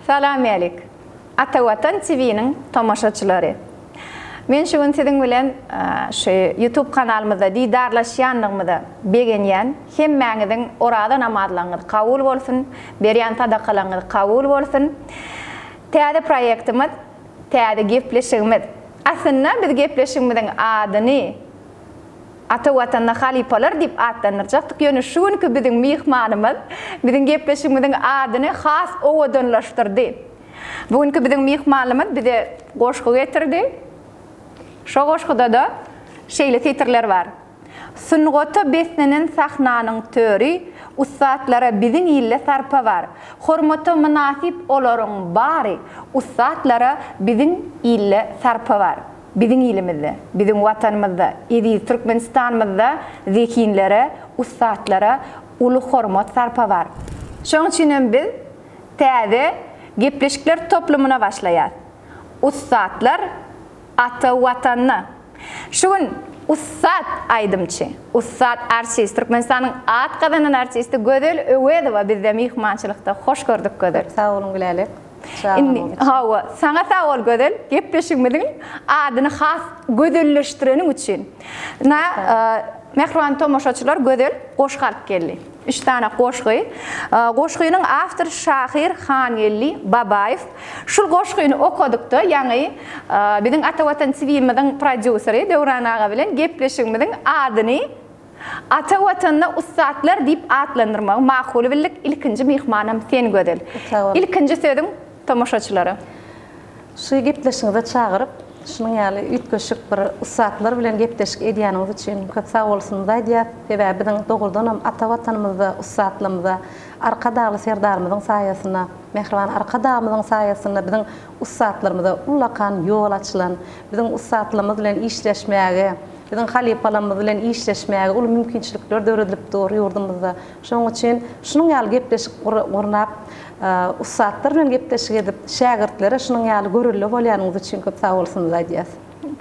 Salam älik. Ata Watan TV-niň tomaşaçylary. Men şu gün siziň bilen şu YouTube kanalymyzda didarlaşýanlygymyza begenýän. Hemmäňiziň oraza namazlaryňyz kabul bolsun, berýän sadakalaryňyz kabul bolsun. Täze proýektimiz, täze gepleşigimiz. Aslynda biz gepleşigimiziň adyny Ata Watanda halypalar diýip atlandyrjakdyk, ýöne şu günki biziň myhmanymyz biziň gepleşigimiziň adyny has owadanlaşdyrdy. Bu günki biziň myhmanymyz bize goşgy getirdi. Şo goşguda-da şeýle setirler bar. Sungata beslenen sahnanyň töri, Ussatlara biziň ilde sarpa bar. Hormata mynasyp olaryň bary, Ussatlara biziň ilde sarpa bar. Biziň ilimizde, biziň Watanymyzda, eziz Türkmenistanymyzda zehinlere, ussatlara uly hormat-sarpa bar. Şonuň üçin hem biz täze gepleşikler toplumyna başlaýarys. Ussatlar ata Watanda. Şu gün ussat aýdymçy, ussat artist, Türkmenistanyň at gazanan artisti Gözel Öwezowa bizde myhmançylykda. Hoş gördük Gözel. Köp sag boluň Gülälek. Indi, hawa, saňa sag bol Gözel, gepleşigimiziň adyny has gözelleşdireniň üçin. Na, mähriban tomaşaçylar Gözel goşgy alyp geldi. Üç sany goşgy. Goşgynyň awtory şahyr Hangeldi Babaýew. Şul goşgyny okadykda, ýaňy biziň Ata Watan TV-miziň prodýuseri Döwran aga bilen gepleşigimiziň adyny Ata Watanda ussatlar diýip atlandyrmagy makul bildik. Ilkinji myhmanam sen Gözel. Ilkinji sözüň tomaşaçylara. Şu gepleşigiňize çagyryp, şunuň ýaly üýtgeşik bir ussatlar bilen gepleşik edýäniňiz üçin köp sag bolsunymyzy aýdýas. Sebäbi biziň dogrudanam ata Watanymyzda ussatlarymyza Arkadagly Serdarymyzyň saýasynda, mähriban Arkadagymyzyň saýasynda biziň ussatlarymyza ullakan ýol açylan, biziň ussatlarymyz bilen işleşmäge, Biziň halypalarymyz bilen işleşmäge uly mümkinçilikler döredilip dur ýurdumyzda. Şonuň üçin şunuň ýaly gepleşik gurnap, ussatlar bilen gepleşik edip, şägirtlere şunuň ýaly görelde bolýanyňyz üçin köp sagbolsunymyzy aýdýas.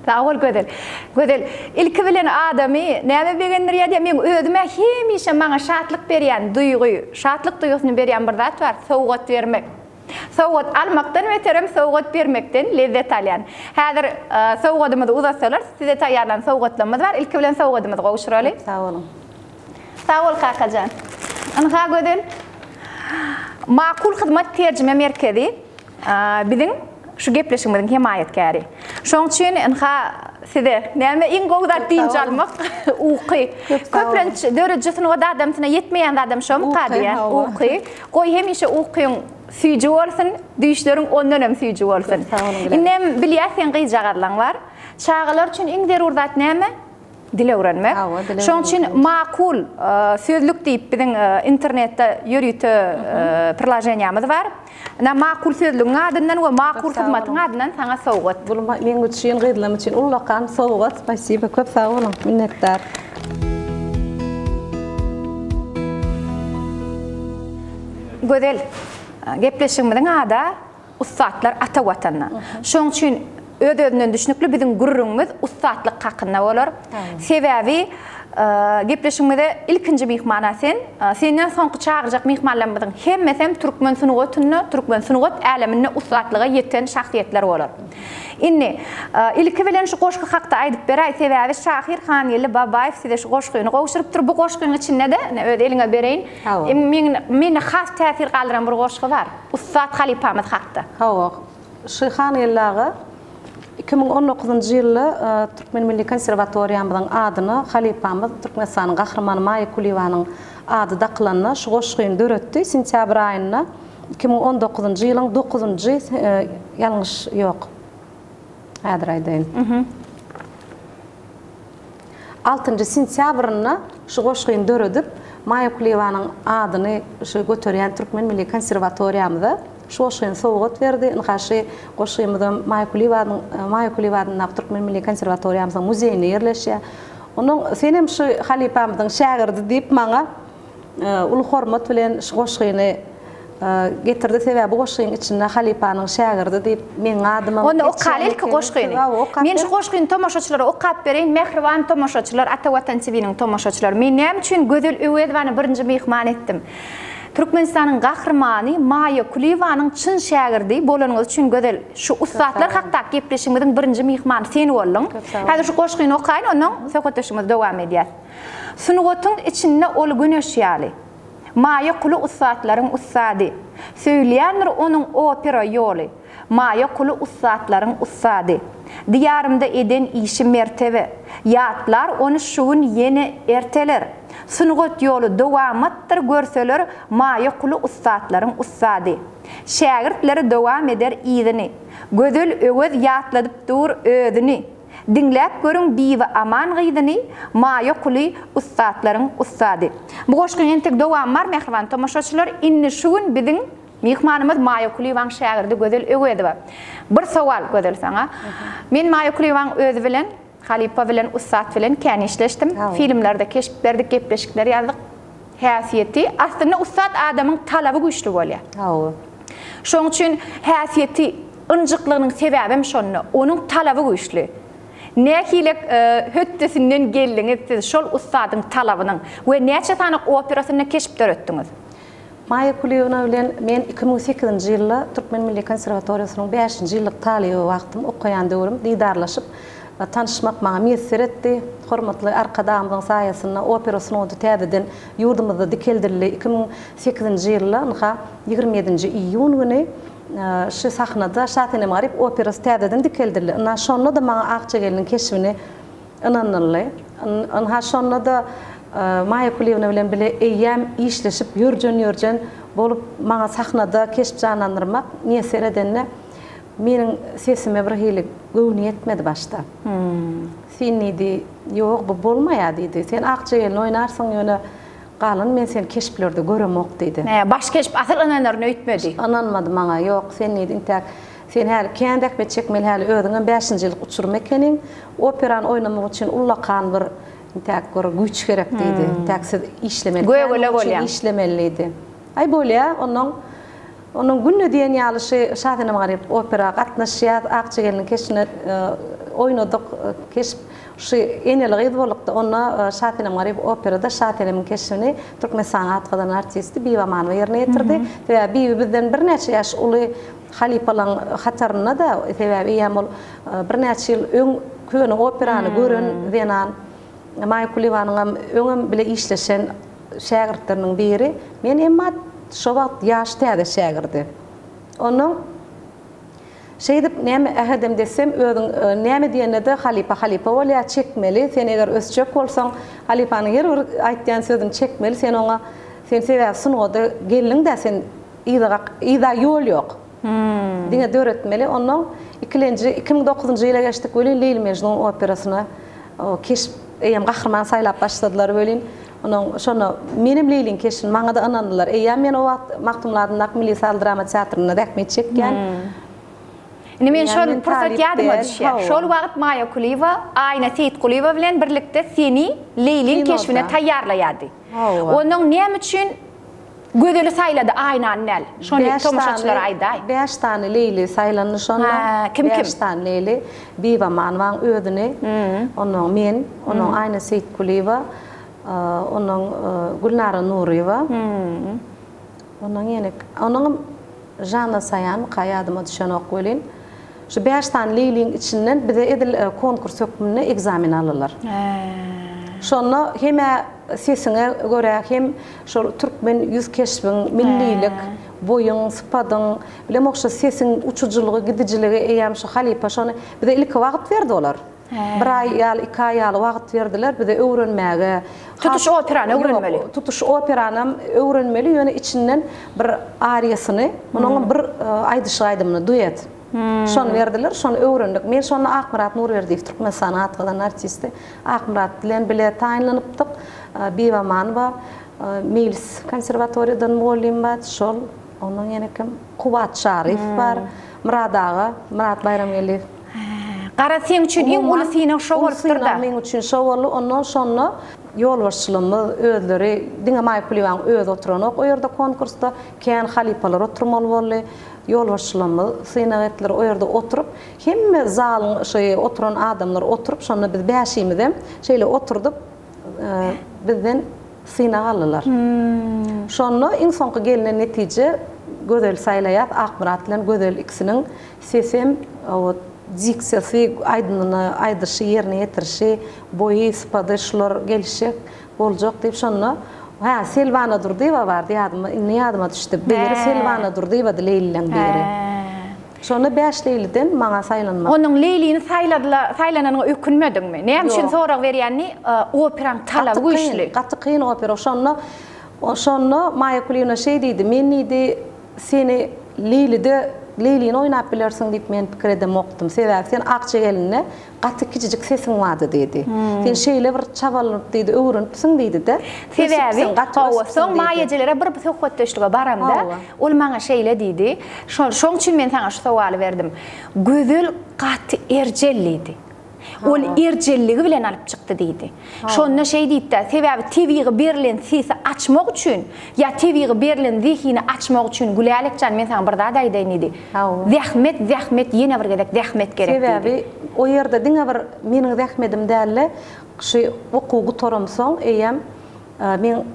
Sag bol Gözel. Gözel, ilki bilen adamy näme begendirýär diýýär, meň özüm-ä hemişe maňa şatlyk berýän duýgy, şatlyk duýgusyny berýän bir zat bar, sowgat bermek. Sowgat almakdan beterem sowgat bermekden lezzet alýan. Häzir sowgadymyzy uzatsalar, size taýýarlan sowgatlarymyz bar. Ilki bilen sowgadymyzy gowşuraly. Köp sag boluň. Sag bol kakajan. Ynha Gözel. Makul Hyzmat terjime merkezi biziň şu gepleşigimiziň hemaýatkäri. Şoň üçin ynha size näme iň gowy zat dynç almak, uky. Köplenç dörediji sungat adamsyna ýetmeýän zadam şomyka diýýän, uky. Goý hemişe ukyň süýji bolsun, düýşleriň ondan hem süýji bolsun. Indem bilýäs seň gyzjagazlaň bar. Çagalar üçin iň zerur zat näme? Dil öwrenmek. Şoň üçin makul sözlük diýip biziň internetde ýörite priloženiýamyz bar. Ine makul sözlügiň adyndan we makul hyzmatyň adyndan saňa sowgat. Bu meň üçin, gyzlarym üçin ullakan sowgat. Spasiba, köp sag boluň. Minnetdar. Gözel, gepleşigimiziň ady Ussatlar ata Watanda. Şoň üçin öz-özünden düşnükli biziň gürrüňimiz ussatlyk hakynda bolar. Sebäbi gepleşigimize ilkinji myhmana sen, senden soňky çagyrjak myhmanlarymyzyň hemmesem türkmen sungatynda, türkmen sungat äleminde ussatlyga ýeten şahsyýetler bolar. Indi, ilki bilen şu goşgy hakda aýdyp beräý, sebäbi şahyr Hangeldi Babaýew size şu goşgyny gowşurypdyr. Bu goşgyň içinde-de, ine, öz eliňe bereýin, mende has täsir galdyran bir goşgy bar, ussat halypamyz hakda. Hawa, şu Hangeldi aga 2019-njy ýylda Türkmen milli konserwatoriýamyzyň adyna halypamyz Türkmenistanyň Gahrymany Maýa Kulyýewanyň ady dakylanda şu goşgyny döretdi, sentýabr aýynda. 2019-njy ýylyň dokuzynjy, ýalňyş ýok, häzir aýdaýyn. Altynjy sentýabrynda şu goşgyny döredip, Maýa Kulyýewanyň adyny şu göterýän Türkmen milli konserwatoriýamyza şu goşgyny sowgat berdi. Ynha şu goşgymyzam Maýa Kulyýewanyň, Maýa Kulyýewa adyndaky Türkmen milli konserwatoriýamyzyň muzeýinde ýerleşýär. Onuň Senem şu halypamyzyň şägirdi diýip maňa Uly hormat bilen şu goşgyny getirdi. Sebäbi bu goşgyň içinde halypanyň şägirdi diýip meň adymam Onda okaly ilki goşgyny. Men şu goşgyny tomaşaçylara okap bereýin. Mähriban tomaşaçylar, Ata Watan TV-niň tomaşaçylary. Men näme üçin Gözel Öwezowany birinji myhman etdim? Türkmenistanyň Gahrymany Maýa Kulyýewanyň çyn şägirdi bolanyňyz üçin Gözel, şu ussatlar hakdaky gepleşigimiziň birinji myhmany sen bolduň. Häzir şu goşgyny okaýyn, onnoň söhbetdeşligimizi dowam edýäs. Sungatyň içinde ol güneş ýaly. Maýa Kuly ussatlaryň ussady. Söýülýändir onuň opera ýoly. Maýa Kuly ussatlaryň ussady. Diýarymda eden işi mertebe. Ýatlar ony şu gün ýene erteler. Sungat ýoly dowamatdyr görseler Maýa Kuly ussatlaryň ussady. Şägirtleri dowam eder yzyny. Gözel Öwez ýatladyp dur özüni. Diňläp görüň Bibi Aman gyzyny Maýa Kuly ussatlaryň ussady. Bu goşgyň entek dowamy bar mähriban tomaşaçylar indi şu gün biziň Myhmanymyz Maýa Kulyýewanyň şägirdi Gözel Öwezowa. Bir sowal Gözel saňa. Men Maýa Kulyýewanyň özi bilen, halypa bilen, ussat bilen kän işleşdim. Filmlerde keşp berdik, gepleşikler ýazdyk. Häsiýeti, aslynda ussat adamyň talaby güýçli bolýar. Hawa. Şonuň üçin häsiýeti ynjyklygynyň sebäbem şonda. Onuň talaby güýçli. Nähili hötdesinden geldiňiz siz şol ussadyň talabynyň we näçe sany operasynda keşp döretdiňiz? Maýa Kulyýewna bilen men 2008-nji ýylda Türkmen milli konserwatoriýasynyň bäşinji ýyllyk talyby wagtym okaýan döwrüm didarlaşyp, tanyşmak maňa miýesser etdi. Hormatly Arkadagymyzyň saýasynda opera sungaty täzeden ýurdumyzda dikeldildi. 2008-nji ýylda, ynha, 27-nji iýun güni şu sahnada Şasenem-Garyp operasy täzeden dikeldildi. Ynha, şonda-da maňa Akja gelniň keşbini Ynanyldy. Ynha, şonda-da Maýa Kulyýewna bilen bile eýýäm işleşip ýörjen-ýörjen bolup, maňa sahnada keşp janlandyrmak miýesser edende, meniň sesime bir hili göwni ýetmedi başda. Sen diýdi, ýok, bu bolmaýar diýdi. Sen Akja gelin oýnarsyň, ýöne galan men seni keşplerde göremok diýdi. Hä, baş keşp asyl ynanaryn öýtmedi. Ynanmady maňa, ýok, sen diýdi, intäk Sen häli kän zähmet çekmeli, häli özüňem bäşinji ýyllyk uçurym ekeniň. Operany oýnamak üçin ullakan bir intäk bir güýç gerek diýdi. Intäk siz işlemeli, kän Gögele onuň üçin bolýaň. işlemeli diýdi. Aý bolýa, onnoň onnoň günde diýen ýaly şy Şasenem-Garyp opera gatnaşýas, Akja gelniň keşbine oýnadyk, keşp şu eneli-gyz bolduk-da, onda Şasenem-Garyp operada Şasenemiň keşbini Türkmenistanyň at gazanan artisti Bibi Amanowa ýerine ýetirdi. Sebäbi Bibi bizden birnäçe ýaş uly Halypalaň hatarynda-da, sebäbi eýýäm ol birnäçe ýyl öň köne operany gören zenan. Maýa Kulyýewanyňam öňem bile işleşen şägirtleriniň biri. Men emma şo wagt ýaş täze şägirdi. Onnoň şeýdip näme ähedem dessem özüň näme diýende-de halypa halypa bolýar, çekmeli. Sen eger ösjek bolsaň, halypanyň her bir aýtýan sözüni çekmeli. Sen oňa sen sebäbi sungata geldiň-dä sen Yza gak, yza ýol ýok. Diňe döretmeli. Onnoň ikilenji, 2009-njy ýyla geçdik welin Leýli-Mejnun operasyna keşp, eýýäm gahryman saýlap başladylar welin, onuň şonda menem Leýliň keşbini maňa-da ynandylar. Eýýäm men o wagt Magtymguly adyndaky Milli sazly drama teatrynda zähmet çekýän. Indi men şol pursat ýadyma düşýär. Şol wagt Maýa Kulyýewa Aýna Seýitgulyýewa bilen birlikde seni Leýliň keşbine taýýarlaýardy. Onuň näme üçin Gözeli saýlady Aýnany däl. Şony tomaşaçylara aýdaý. Bäş sany Leýli saýlandy şonda. Kim kim? Bäş sany Leýli. Bibi Amanowaň özüni, onnoň men, onnoň Aýna Seýitgulyýewa, onnoň Gülnara Nuryýewa. Onnoň ýene, onnoňam Žanna Saýanmyka ýadyma düşenok welin. Şu bäş sany Leýliň içinden bize edil konkurs hökmünde ekzamen aldylar. Şonda hem-ä sesiňe görä, hem şol türkmen ýüz keşbiň, millilik, boýuň, sypadyň, bilemok şu sesiň uçujylygy, gidijiligi eýýäm şu halypa şony bize ilki wagt berdi olar. Bir aý ýaly, iki aý ýaly wagt berdiler bize öwrenmäge. Tutuş operany öwrenmeli. Ýok, tutuş operanam öwrenmeli, ýöne içinden bir ariýasyny, munuňam bir aýdyşyk aýdymyny, duet. Şony berdiler, şony öwrendik. Men şonda Akmyrat Nurberdiýew, Türkmenistanyň at gazanan artisti Akmyrat bilen bile taýynlanypdyk. Bibi Amanowa, Meýlis konserwatoriýadan mugallym bar, şol, ondan ýene kim? Kuwat Çaryýew bar, Myrat aga, Myrat Baýramgeldiýew. Garaz, seň üçin iň uly synag şo bolupdyr-da. Uly synag meň üçin şo boldy. Ondan şonda ýolbaşçylygymyz özleri, diňe Maýa Kulyýewanyň özi oturanok o ýerde konkursda, kän halypalar oturmaly boldy. Ýolbaşçylarymyz synag etdiler. O ýerde oturyp, hemme zalyň şo oturan adamlar oturyp, şonda biz bäşimizem şeýle oturdyp, bizden. Synag aldylar. Şonda iň soňky gelnen netije Gözeli saýlaýas, Akmyrat bilen Gözel ikisiniň sesem, diksiýasy, aýdymyny aýdyşy, ýerine ýetirişi, boýy, sypady şular gelişjek, boljak diýip şonda, hä, Selbana Durdyýewa bardy ýadyma, indi ýadyma düşdi. Biri Selbana Durdyýewady Leýlileň biri. Şonda 5 Leýliden maňa saýlanmak. Onuň Leýlini saýladylar, saýlananyňa ökünmediňmi? Näme üçin sorag berýänini, operaň talaby güýçli. Gaty kyn, gaty kyn opera. Şonda, şonda Maýa Kulyýewna şeý diýdi, Men diýdi, seni Leýlide, Leýlini oýnap bilersiň diýip men pikir edemokdym. Sebäbi sen Akja gelinde Gaty kiçijik sesiň bardy diýdi. Sen şeýle bir çabalanyp diýdi, öwrenipsiň diýdi-de. Sebäbi, hawa, soň Maýa ejelere bir söhbetdeşlige baramda, ol maňa şeýle diýdi, şol, şoň üçin men saňa şu sowaly berdim. Gözel gaty erjel diýdi. Ol erjelligi bilen alyp çykdy diýdi. Şonda şeý diýipdi, sebäbi tebigy berlen sesi açmak üçin, ýa tebigy berlen zehini açmak üçin Gülälek jan men saňa bir zat aýdaýyn diýdi. Zähmet, zähmet, ýene bir gezek zähmet gerek diýdi. Sebäbi o ýerde diňe bir meniň zähmedim däl-de, şu okuwy gutaramsoň eýýäm men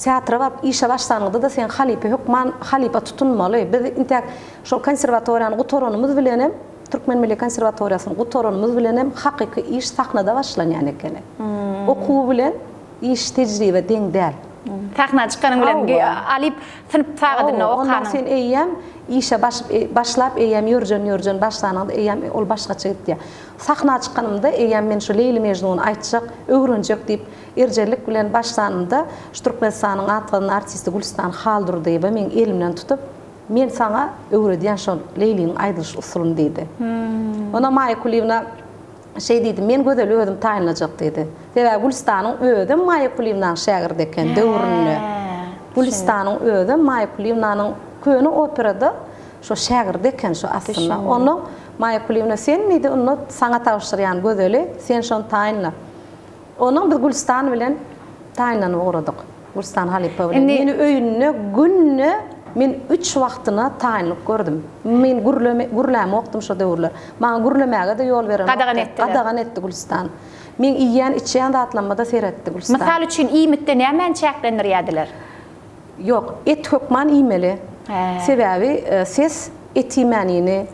teatra baryp işe başlanyňda-da sen halypa hökman halypa tutunmaly. Biz intäk şol konserwatoriýany gutaranymyz bilenem Türkmen milli konserwatoriýasyny gutaranymyz bilenem hakyky iş sahnada başlanýan ekeni. Okuw bilen iş tejribe deň däl. Sahna çykanyň bilen alyp synp sagadynda okanyň. Ondan sen eýýäm işe başlap eýýäm ýörjen ýörjen başlanyňda eýýäm ol başgaça gitýär. Sahna çykanymda eýýäm men şu Leýli Mejnuny aýtjak, öwrenjek diýip erjellik bilen başlanymda şu Türkmenistanyň at gazanan artisti Gülüstan Haldurdyýewa meň elimden tutup Men saňa öwredýän şol Leýliniň aýdylyş usulyny diýdi. Onda Maýa Kulyýewna şeý diýdi, Men Gözeli özüm taýynlajak diýdi. Sebäbi Gülüstanyň özem Maýa Kulyýewnanyň şägirdi eken döwründe. Gülüstanyň özem Maýa Kulyýewnanyň köne operada şo şägirdi eken şo aslynda. Onda Maýa Kulyýewna sen diýdi, onda saňa tabşyrýan Gözeli, sen şony taýynla. Ondan biz Gülüstan bilen taýynlanyp ugradyk. Gülüstan halypa bilen. Meni öýünde günde men üç wagtyna taýynlyk gördüm. Men gürleme, gürlämokdym şo döwürler. Maňa gürlemäge-de ýol berenokdy. Gadagan etdiler. Gadagan etdi Gülüstan. Meň iýýän, içýän zatlaryma-da seretdi Gülüstan. Mysal üçin, iýmitde nämäni çäklendirýärdiler? Ýok, et hökman iýmeli. Sebäbi ses et iýmänini,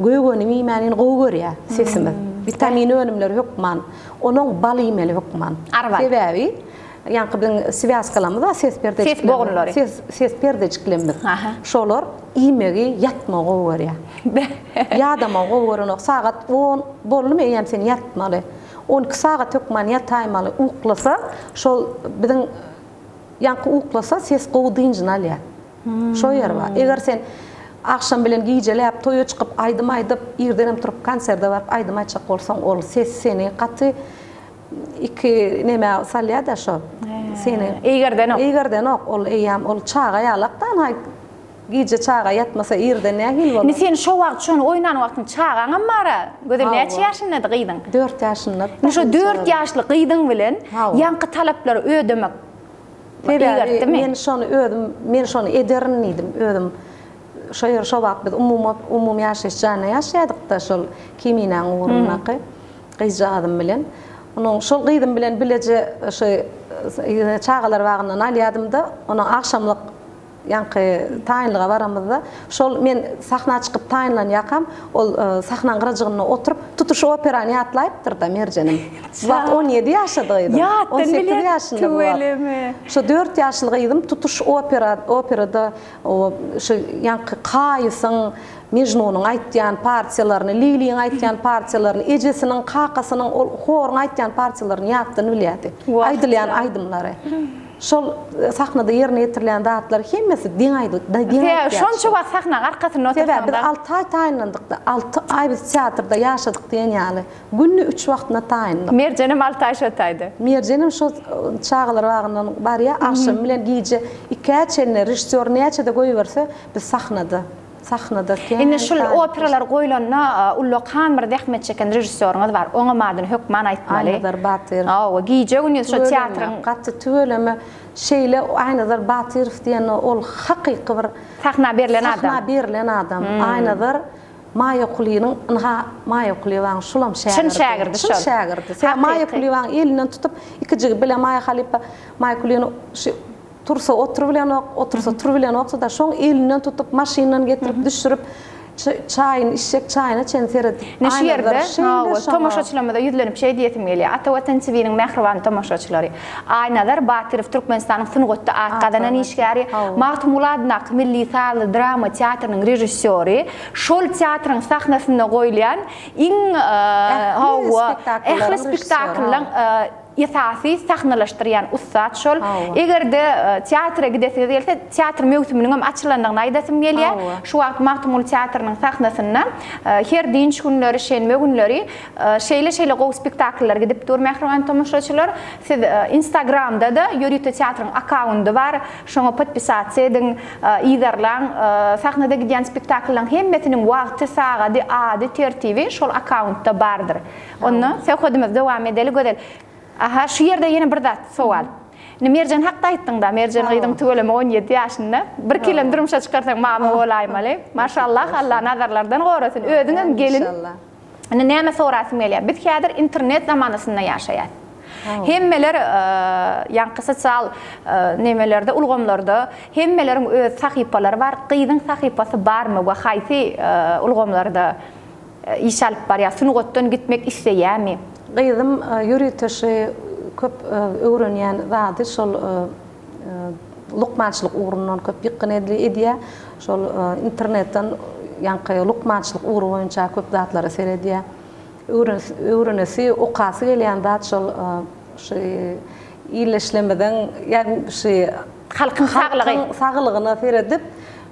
gök önüm iýmänini gowy görýär sesimiz. Witamin önümleri hökman. Onuň bal iýmeli hökman. Sebäbi ýaňky biziň swýazkalarymyz bar, ses perdejiklerimiz. Ses bogunlary. Ses, ses perdejiklerimiz. Şolar iýmegi, ýatmagy gowy görýär. Ýadamagy gowy görenok. Sagat on boldumy eýýäm sen ýatmaly. 12 sagat hökman ýataýmaly. Uklasa, şol biziň Ýaňky uklasa ses gowy dynjyny alýar. Şo ýeri bar. Eger sen agşam bilen gijeläp toýa çykyp aýdym aýdyp, irdenem turup konserde baryp aýdym aýtjak bolsaň ol ses seni gaty iki nemä salýar-da şo. Seni Eýgerdenok. Eýgerdenok. Ol eýýäm ol çaga ýalak-da ynha Gije çaga ýatmasa irden nähili bolar? Indi sen şo wagt şony oýnan wagtyň çagaňam bara. Gözel näçe ýaşyndady gyzyň? Dört ýaşyndady. Indi şo dört ýaşly gyzyň bilen ýaňky talaplary ödemek Sebäbi men şony özüm men şony ederin diýdim özüm. Şo ýer şo wagt biz umumy umumy ýaşaýyş jaýynda ýaşaýardykda şol Keminäň ugrundaky gyzjagazym bilen. Onuň şol gyzym bilen bileje şo çagalar bagyndan alýardym-da, onuň agşamlyk Ýaňky taýynlyga baramyzda, şol men sahna çykyp taýynlanýarkam, ol sahnaň gyrajygynda oturyp, tutuş operany ýatlaýypdyr-da Merjenim. Bu wagt 17 ýaşady gyzym. Ýatdan 18 ýaşynda bu wagt. Tüweleme. Şo 4 ýaşly gyzym tutuş opera, operada şu ýaňky Kaýusyň, Mejnunyň aýtýan partiýalaryny, Leýliň aýtýan partiýalaryny, ejesiniň, kakasynyň, ol horuň aýtýan partiýalaryny ýatdan bilýärdi. Aýdylýan aýdymlary. Şol sahnada ýerine ýetirilýän zatlar hemmesi deň aýdyl, deň aýtýar. Sebäbi şonça wagt sahnaň arkasynda otursaň-da. Sebäbi biz alty aý taýynlandykda, alty aý biz teatrda ýaşadyk diýen ýaly. Günde üç wagtyna taýynlyk. Merjenem alty aý şo taýda. Merjenem şo çagalar bagyndan barýar, agşam bilen gije ikä çenli režissýor näçede goýberse, biz sahnada. Sahnada kän Indi şul operalar goýlanda ullakan bir zähmet çeken režissýoryňyz bar. Oňam adyny hökman aýtmaly. Aýnazar Batyrow. Hawa, gije-gündiz şo teatryň. Gaty tüweleme. Şeýle Aýnazar Batyrow diýen ol hakyky bir Sahna berlen adam. Sahna berlen adam. Aýnazar. Maýa Kulynyň, ynha, Maýa Kulyýewanyň şulam şägirdi. Çyn şägirdi şol. Çyn şägirdi. Sebäbi Maýa Kulyýewanyň elinden tutup, ikijigi bile Maýa halypa Maýa Kulyny şu tursa oturybilenok, otursa turubilenokdy-da, şoň elinden tutup, maşyndan getirip, düşürip, çaýyny içjek çaýyna çenli seredip, Ine şu ýerde, Aýnazar şeýle hawa, şoňa. tomaşaçylarymyza ýüzlenip şeý diýesim gelýär, Ata Watan TV-niň mähriban tomaşaçylary, Aýnazar Batyrow Türkmenistanyň sungatda at gazanan işgäri, Magtymguly adyndaky milli sazly drama teatrynyň režissýory, şol teatryň sahnasynda goýulýan iň, hawa, ähli spektakllaryň esasy sahnalaşdyrýan ussat şol. Eger-de teatra gidesiňiz gelse, teatr möwsüminiň hem açylandygyny aýdasym gelýär. Şu wagt Magtymguly teatrynyň sahnasynda her dynç günleri, şenbe günleri şeýle-şeýle gowy spektakllar gidip dur, mähriban tomaşaçylar. Siz Instagramda-da ýörite teatryň akkaundy bar. Şoňa podpisasiýa ediň, yzarlaň. Sahnada gidýän spektakllaryň hemmesiniň wagty, sagady, ady, tertibi şol akkauntda bardyr. Onda söhbedimizi dowam edeli Gözel. Aha şu ýerde ýene bir zat sowal. Indi Merjen hakda aýtdyňda, Merjen gyzyň tüweleme 17 ýaşynda. Bir kilem durmuşa çykarsaň mama bolaýmaly. Maşallah Allah nazarlardan gorasyn. Özüňem gelin. Indi näme sorasym gelýär. Biz häzir internet zamanasynda ýaşaýas. Hemmeler ýaňky sosial nemelerde, ulgamlarda hemmeleriň öz sahypalary bar. Gyzyň sahypasy barmy we haýsy ulgamlarda iş alyp barýar? Sungatdan gitmek isleýärmi? Gyzym ýörite şu köp öwrenýän zady şol lukmançylyk ugrundan köp ýykgyn edýär. Şol internetden ýaňky lukmançylyk ugry boýunça köp zatlara seredýär. Öwrenesi, okasy gelýän zat şol şu illeşlemiziň ýa şu halkyň saglygy halkyň saglygyna seredip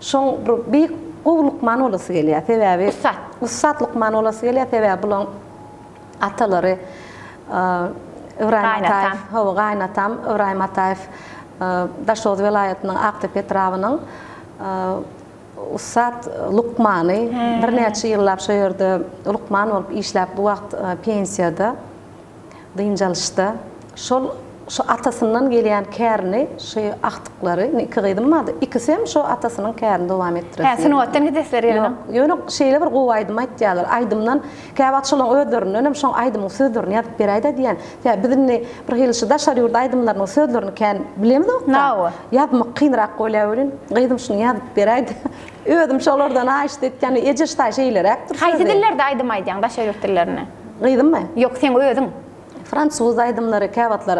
şoň bir beýik gowy lukman bolasy gelýär. Sebäbi ussat. Ussat lukman bolasy gelýär. Sebäbi bulaň atalary Ybraýym Ataýew, hawa, gaýynatam Ybraýym Ataýew Daşoguz welaýatynyň Akdepe etrabynyň ussat lukmany, birnäçe ýyllap şo ýerde lukman bolup işläp, bu wagt pensiýada. Dynç alyşda şol şu atasyndan gelýän kärini şu agtyklary, indi iki gyzym bardy, ikisi hem şu atasynyň kärini dowam etdiresi Hä, geldi. sungatdan gidesleri gelenok. Ýok, ýöne şeýle bir gowy aýdym aýtýarlar. Aýdymdan käwagt şolaryň özlerinden hem şoň aýdymyň sözlerini ýazyp beräý-dä diýýän. Sebäbi biz indi bir hili şu daşary ýurt aýdymlarynyň sözlerini kän bilemizok-da. Hawa. Ýazmak kynrak bolýar welin, gyzym şuny ýazyp beräý-dä. Özüm şolardan haýyşt etýän, eje ştaý şeýleräkdir sözi. Haýsy dillerde aýdym aýdýaň, daşary ýurt dillerinde? Gyzymmy? Ýok, seň özüň. Fransuz aýdymlary, käwagtlar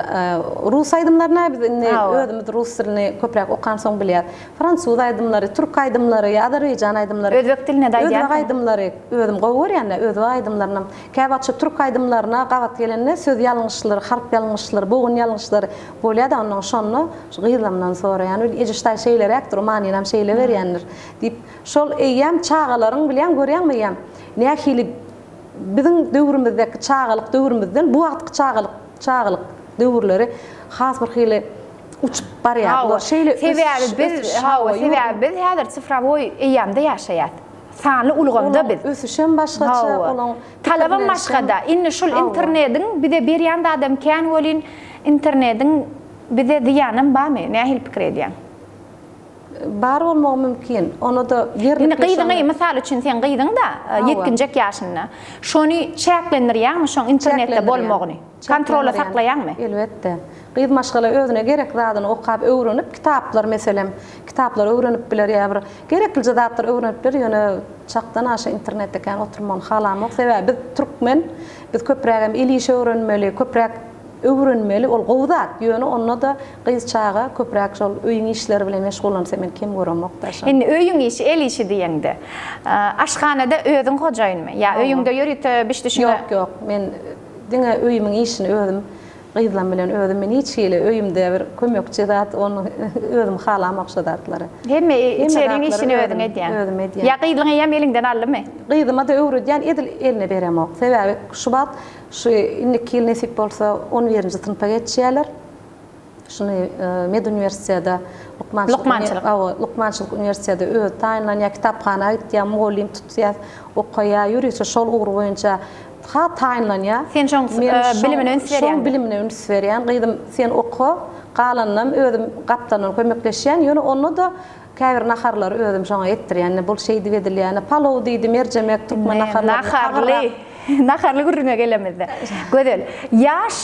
rus aýdymlaryny biz indi özümiz rus dilini köpräk okansoň bilýäs. Fransuz aýdymlary, türk aýdymlary, azerbaýjan aýdymlary. Özbek dilinde-de aýdýarsyň. Özbek aýdymlary özüm gowy görýän-de, özbek aýdymlarynam. Käwagt şu türk aýdymlaryna gabat gelende söz ýalňyşlary, harp ýalňyşlary, bogun ýalňyşlary bolýar-da, onnoň şonda şu gyzlamdan soraýan, Ejeştaý şeýleräkdir, o manynam şeýle berýändir diýip, şol eýýäm çagalaryň bilýäň, görýäňmi eýýäm nähili Biziň döwrümizdäki çagalyk döwrümizden bu wagtky çagalyk çagalyk döwürleri has bir hili uçup barýar. Bular şeýle Sebäbi biz, hawa, sebäbi biz häzir sifrowoý eýýamda ýaşaýas. Sanly ulgamda biz. Olaň ösüşem başgaça, olaň talabam başgada. Indi şul internediň bize berýän zadam kän welin, internediň bize zyýanam barmy? Nähili pikir edýäň? Bar bolmagy mümkin. Ony-da ýerlikli Indi gyzyňy, mysal üçin, seň gyzyň-da ýetginjek ýaşynda. Şony çäklendirýäňmi, şoň internetde bolmagyny? Kontrolda saklaýaňmy? Elbetde. Gyz maşgala özüne gerek zadyny okap, öwrenip, kitaplar, meselem, kitaplary öwrenip biler ýa bir gereklije zatlary öwrenip biler, ýöne çakdan aşa internetde kän oturmagyny halamok. Sebäbi biz türkmen, biz köprägem el işi öwrenmeli, köpräk Öwrenmeli, ol gowy zat, ýöne onda-da gyz çaga köpräk şol öýüň işleri bilen meşgullansa men kem göremok-da şony. Indi öýüň işi, el işi diýeňde, aşhanada özüň hojaýynmy? Ýa öýüňde ýörite biş-düşüňe? Ýok, ýok, men diňe öýümiň işini özüm, gyzlam bilen özüm, men hiç hili öýümde bir kömekçi zat, ony özüm halamok şo zatlary. Hemme içeriň işini özüň edýäň? Özüm edýän. Ýa gyzlyň eýýäm eliňden aldymy? Gyzyma-da öwredýän, edil eline beremok. Sebäbi şu wagt Şu indiki ýyl nesip bolsa on birinji synpa geçýärler. Şuny meduniwersitete lukmançylyk Lukmançylyk. Hawa, lukmançylyk uniwersitete özi taýynlanýar, kitaphana gitýär, mugallym tutýar, okaýar, ýörite şol ugry boýunça ha taýynlanýar. Sen şoň bilimine üns berýäň. Şoň bilimine üns berýän. Gyzym, sen oka, galanynam özüm gapdaldan kömekleşýän. Ýöne onda-da. Käbir naharlary özüm şoňa etdirýän. Ine, bul şeýdip edilýär. Ine, palow diýdi, merjemek, türkmen naharlaryny. Naharly, naharly gürrüňe gelemizde. Gözel, ýaş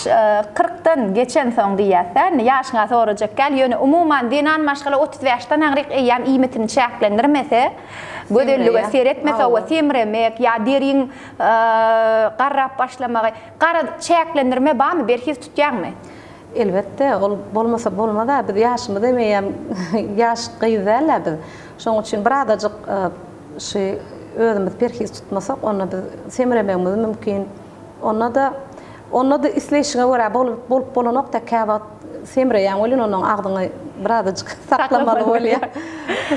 kyrkdan geçensoň diýýäs-dä, indi ýaşyňa sorajak däl, ýöne umuman zenan maşgala 35-den aňryk eýýäm iýmitini çäklendirmese, gözellige seretmese, hawa, semremek ýa deriň garrap başlamagy, garaz, çäklendirme barmy, berhiz tutýaňmy? Elbetde, ol bolmasa bolmaz-a, biz ýaşymyz hem eýýäm ýaş gyz däl-ä biz. Şonuň üçin birazajyk şu özümiz perhiz tutmasak, onda biz semremegimiz mümkin. Onda-da, onda-da isleýşiňe görä bolup bolup bolanok-da, käwagt semreýäň welin onuň agzyňy birazajyk saklamaly bolýar.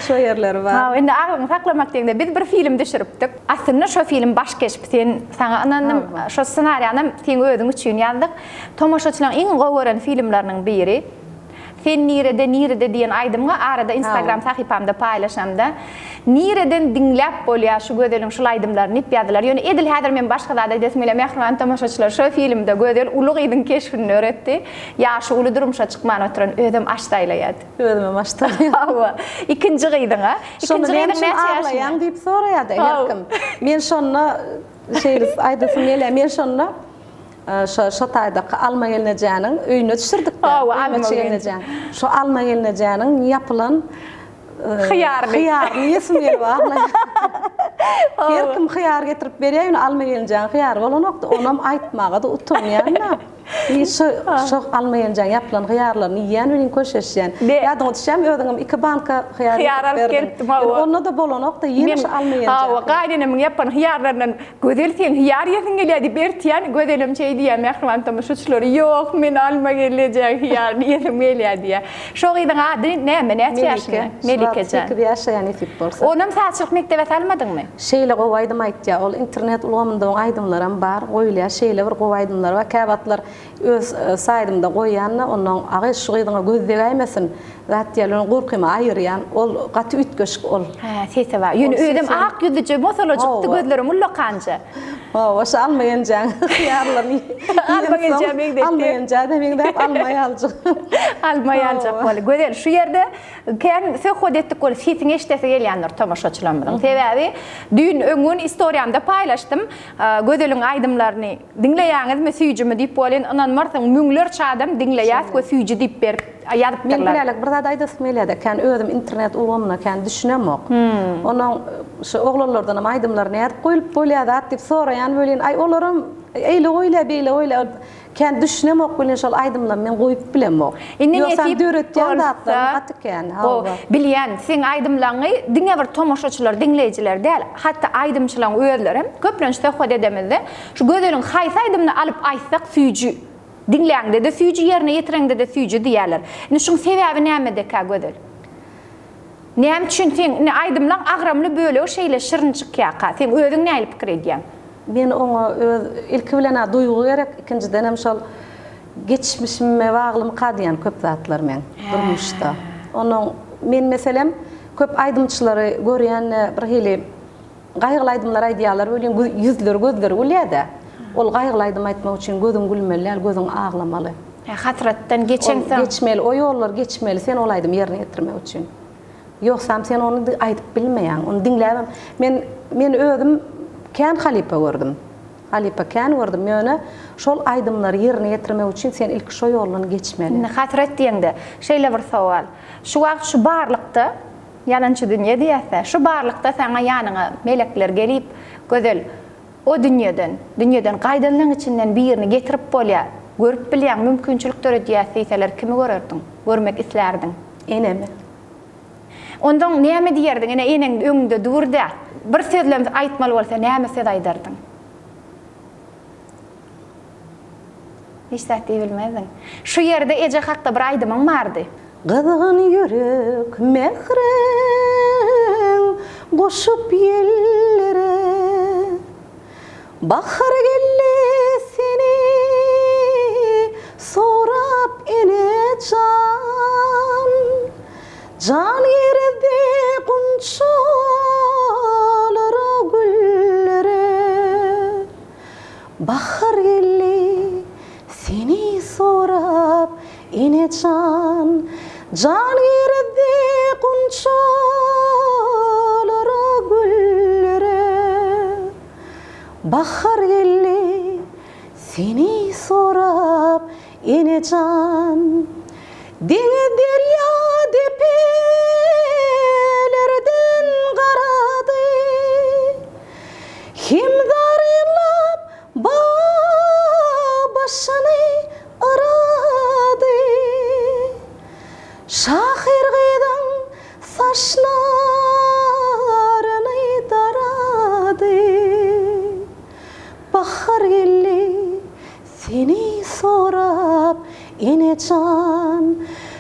Şo ýerleri bar. Hawa, indi agzyňy saklamak diýeňde, biz bir film düşüripdik. Aslynda şo film baş keşbi sen, saňa ynandym. Şo ssenariýanam seň özüň üçin ýazdyk. Tomaşaçylaryň iň gowy gören filmleriniň biri. Sen nirede nirede diýen aýdymyňy arada instagram sahypamda paýlaşamda nireden diňläp bolýar şu Gözeliň şul aýdymlaryny diýip ýazdylar. Ýöne edil häzir men başga zat aýdasym gelýär mähriban tomaşaçylar şo filmde Gözel uly gyzyň keşbini döretdi. Ýaşy uly durmuşa çykman oturan özem aş saýlaýady. Özümem aş saýlaýan. Hawa. Ikinji gyzyňa. Şonda Ikinji näme gyzyň üçin näçe ýaşynda? aglaýaň diýip soraýardy her kim. Men şonda şeýle aýdasym gelýär. Men şonda Şo şo taýdaky Alma gelnejäniň öýüne düşürdik-dä. Hawa, Alma Öýmeçi gelnejäň. Şo Alma gelnejäniň ýapylan Hyýaryny. Hyýaryny iýesim gelip aglaýar. Her kim hyýar getirip berýär, ýöne Alma gelnejäň hyýary bolanokdy. Onam aýtmaga-da utanýan-da. I şo şo Alma gelnejäň ýapylan hyýarlaryny iýýän welin köşeşýän. Ýadyňa düşýärmi, özüňem iki banka hyýar Hyýar getirip alyp berdiň. gelipdim, hawa. Ýöne onda-da bolanok-da, ýene şo Alma gelnejäň. Hawa, gaýynenemiň ýapan hyýarlaryndan Gözel seň hyýar iýesiň gelýär diýip ertýän, Gözelem şeý diýýär, mähriban tomaşaçylar, ýok, men alma gelnejeň hyýaryny iýesim gelýär diýýär. Şo gyzyň ady näme, näçe ýaşynda? Melike. Şu wagt 8 ýaşaýar nesip bolsa. Onam sazçylyk mekdebe salmadyňmy? Şeýle gowy aýdym aýtýar. Ol internet ulgamynda oň aýdymlaram bar, goýulýar. Şeýle bir gowy aýdymlary bar. Käwagtlar öz saýdymda goýýan-da, onnoň Agy, şu gyzyňa göz degäýmesin, zat diýýärler, ony gorkymy aýyrýan. Ol gaty üýtgeşik ol. Hä, sesi bar. Ýöne özem ak ýüzlüje, mosalajykdy, gözlerem ullakanja. Hawa, şo alma genjäň hyýarlaryny Alma genjä meňzetdi. Alma genjä-de meňzäp, alma ýaljyk. Alma ýaljak boldy. Gözel, şu ýerde kän söhbet etdik weli, sesiňi eşidesi gelýändir tomaşaçylarymyzyň. Sebäbi düýn, öňňün istoriýamda paýlaşdym. Gözeliň aýdymlaryny Diňleýäňizmi süýjümi diýip welin ynanmarsyň müňlerçe adam diňleýäs we süýji diýip berip ýazypdyrlar. Men Gülälek bir zat aýdasym gelýärde kän özüm internet ulgamyna kän düşünemok. Onuň şu oglanlardanam aýdymlar nädip goýulyp bolýar zat diýip soraýan welin aý olaram eýle goýulýar beýle goýulýar kän düşünemok welin şol aýdymlary men goýup bilemok. Indi Ýogsam nesip döretýän bolsa zatlarym gaty kän Gowy. hawa. Bilýän, seň aýdymlaňy diňe bir tomaşaçylar, diňleýjiler däl, hatda aýdymçylaň özlerem köplenç söhbet edemizde Şu Gözeliň haýsy aýdymyny alyp aýtsak süýji. Diňläňde-de süýji, ýerine ýetireňde-de süýji diýýärler. Indi şuň sebäbi nämedekä Gözel? Näme üçin seň indi aýdymlaň agramly bölegi şeýle şirin çykýarka? Seň özüň nähili pikir edýäň? Men oňa öz ilki bilen-ä duýgy gerek, ikinjidenem şol geçmişime baglymyka diýýän köp zatlar meň durmuşda. Onuň men meselem köp aýdymçylary görýän-de birhili Gaýgyly aýdymlar aýdýarlar welin ýüzleri gözleri gülýädä. Ol gaýgyly aýdym aýtmak üçin gözüň gülmeli däl, gözüň aglamaly. Hä, hasratdan geçeňsoň. Ol geçmeli, o ýollary geçmeli sen ol aýdymy ýerine ýetirmek üçin. Ýogsam sen ony aýdyp bilmeýäň. Ony diňläbem men men özüm kän halypa gördüm. Halypa kän gördüm, ýöne şol aýdymlary ýerine ýetirmek üçin sen ilki şo ýoldan geçmeli. Indi hasrat diýeňde, şeýle bir sowal. Şu wagt şu barlykda Ýalançy dünýe diýäs-dä. Şu barlykda saňa ýanyňa melekler gelip, Gözel, o dünýeden, dünýeden gaýdanlaň içinden birini getirip bolýar, görüp bilýäň, mümkinçilik döredýäs diýseler kimi görerdiň, görmek islärdiň? Enemi. Onsoň näme diýerdiň, ene, eneň öňüňde dur-da, bir sözlem aýtmaly bolsa näme söz aýdardyň? Hiç zat diýibilmezdiň. Şu ýerde eje hakda bir aýdymyň bardy. Gyzgyn ýürek mähriň goşup ýellere, Bahar geldi seni sorap ene jan. Jan girdi gunçalara, güllere. Bahar geldi seni sorap ene jan Jan girdi. gunçalara, güllere. Bahar geldi seni sorap ene jan. Deňiz derýa depelerden garady. Hem zarynlap bag başyny yrady. Şahyr gyzyň saçlaryny darady. Bahar geldi seni sorap ene jan.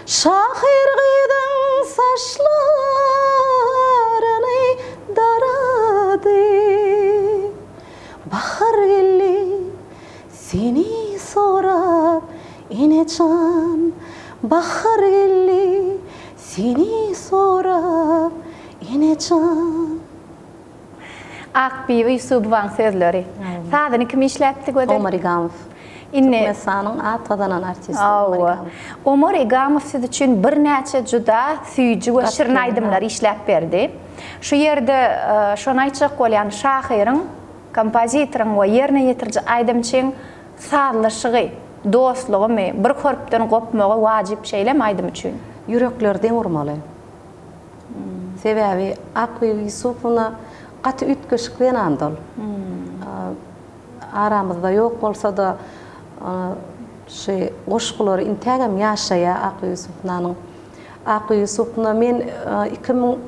Şahyr gyzyň saçlaryny darady. Bahar geldi Seni sorap ene jan Bahar geldi seni sorap ene jan. Akbibi Ýusubowaň sözleri. Sazyny kim işläpdi Gözel? Omar Igamow. Indi Türkmenistanyň at gazanan artisti Omar Igamow. Omar Igamow siz üçin birnäçe juda süýji we şirin aýdymlary işläp berdi. Şu ýerde şony aýtjak bolýan şahyryň Kompozitoryň we ýerine ýetiriji aýdymçyň sazlaşygy, dostlugymy, bir hörpden gopmagy wajyp şeýlemi aýdym üçin? Ýürekleri deň urmaly. Sebäbi Akbibi Ýusupowna gaty üýtgeşik zenandy ol. Aramyzda ýok bolsa-da şu goşgulary intägem ýaşaýar Akbibi Ýusupownanyň. Akbibi Ýusupowna men 2000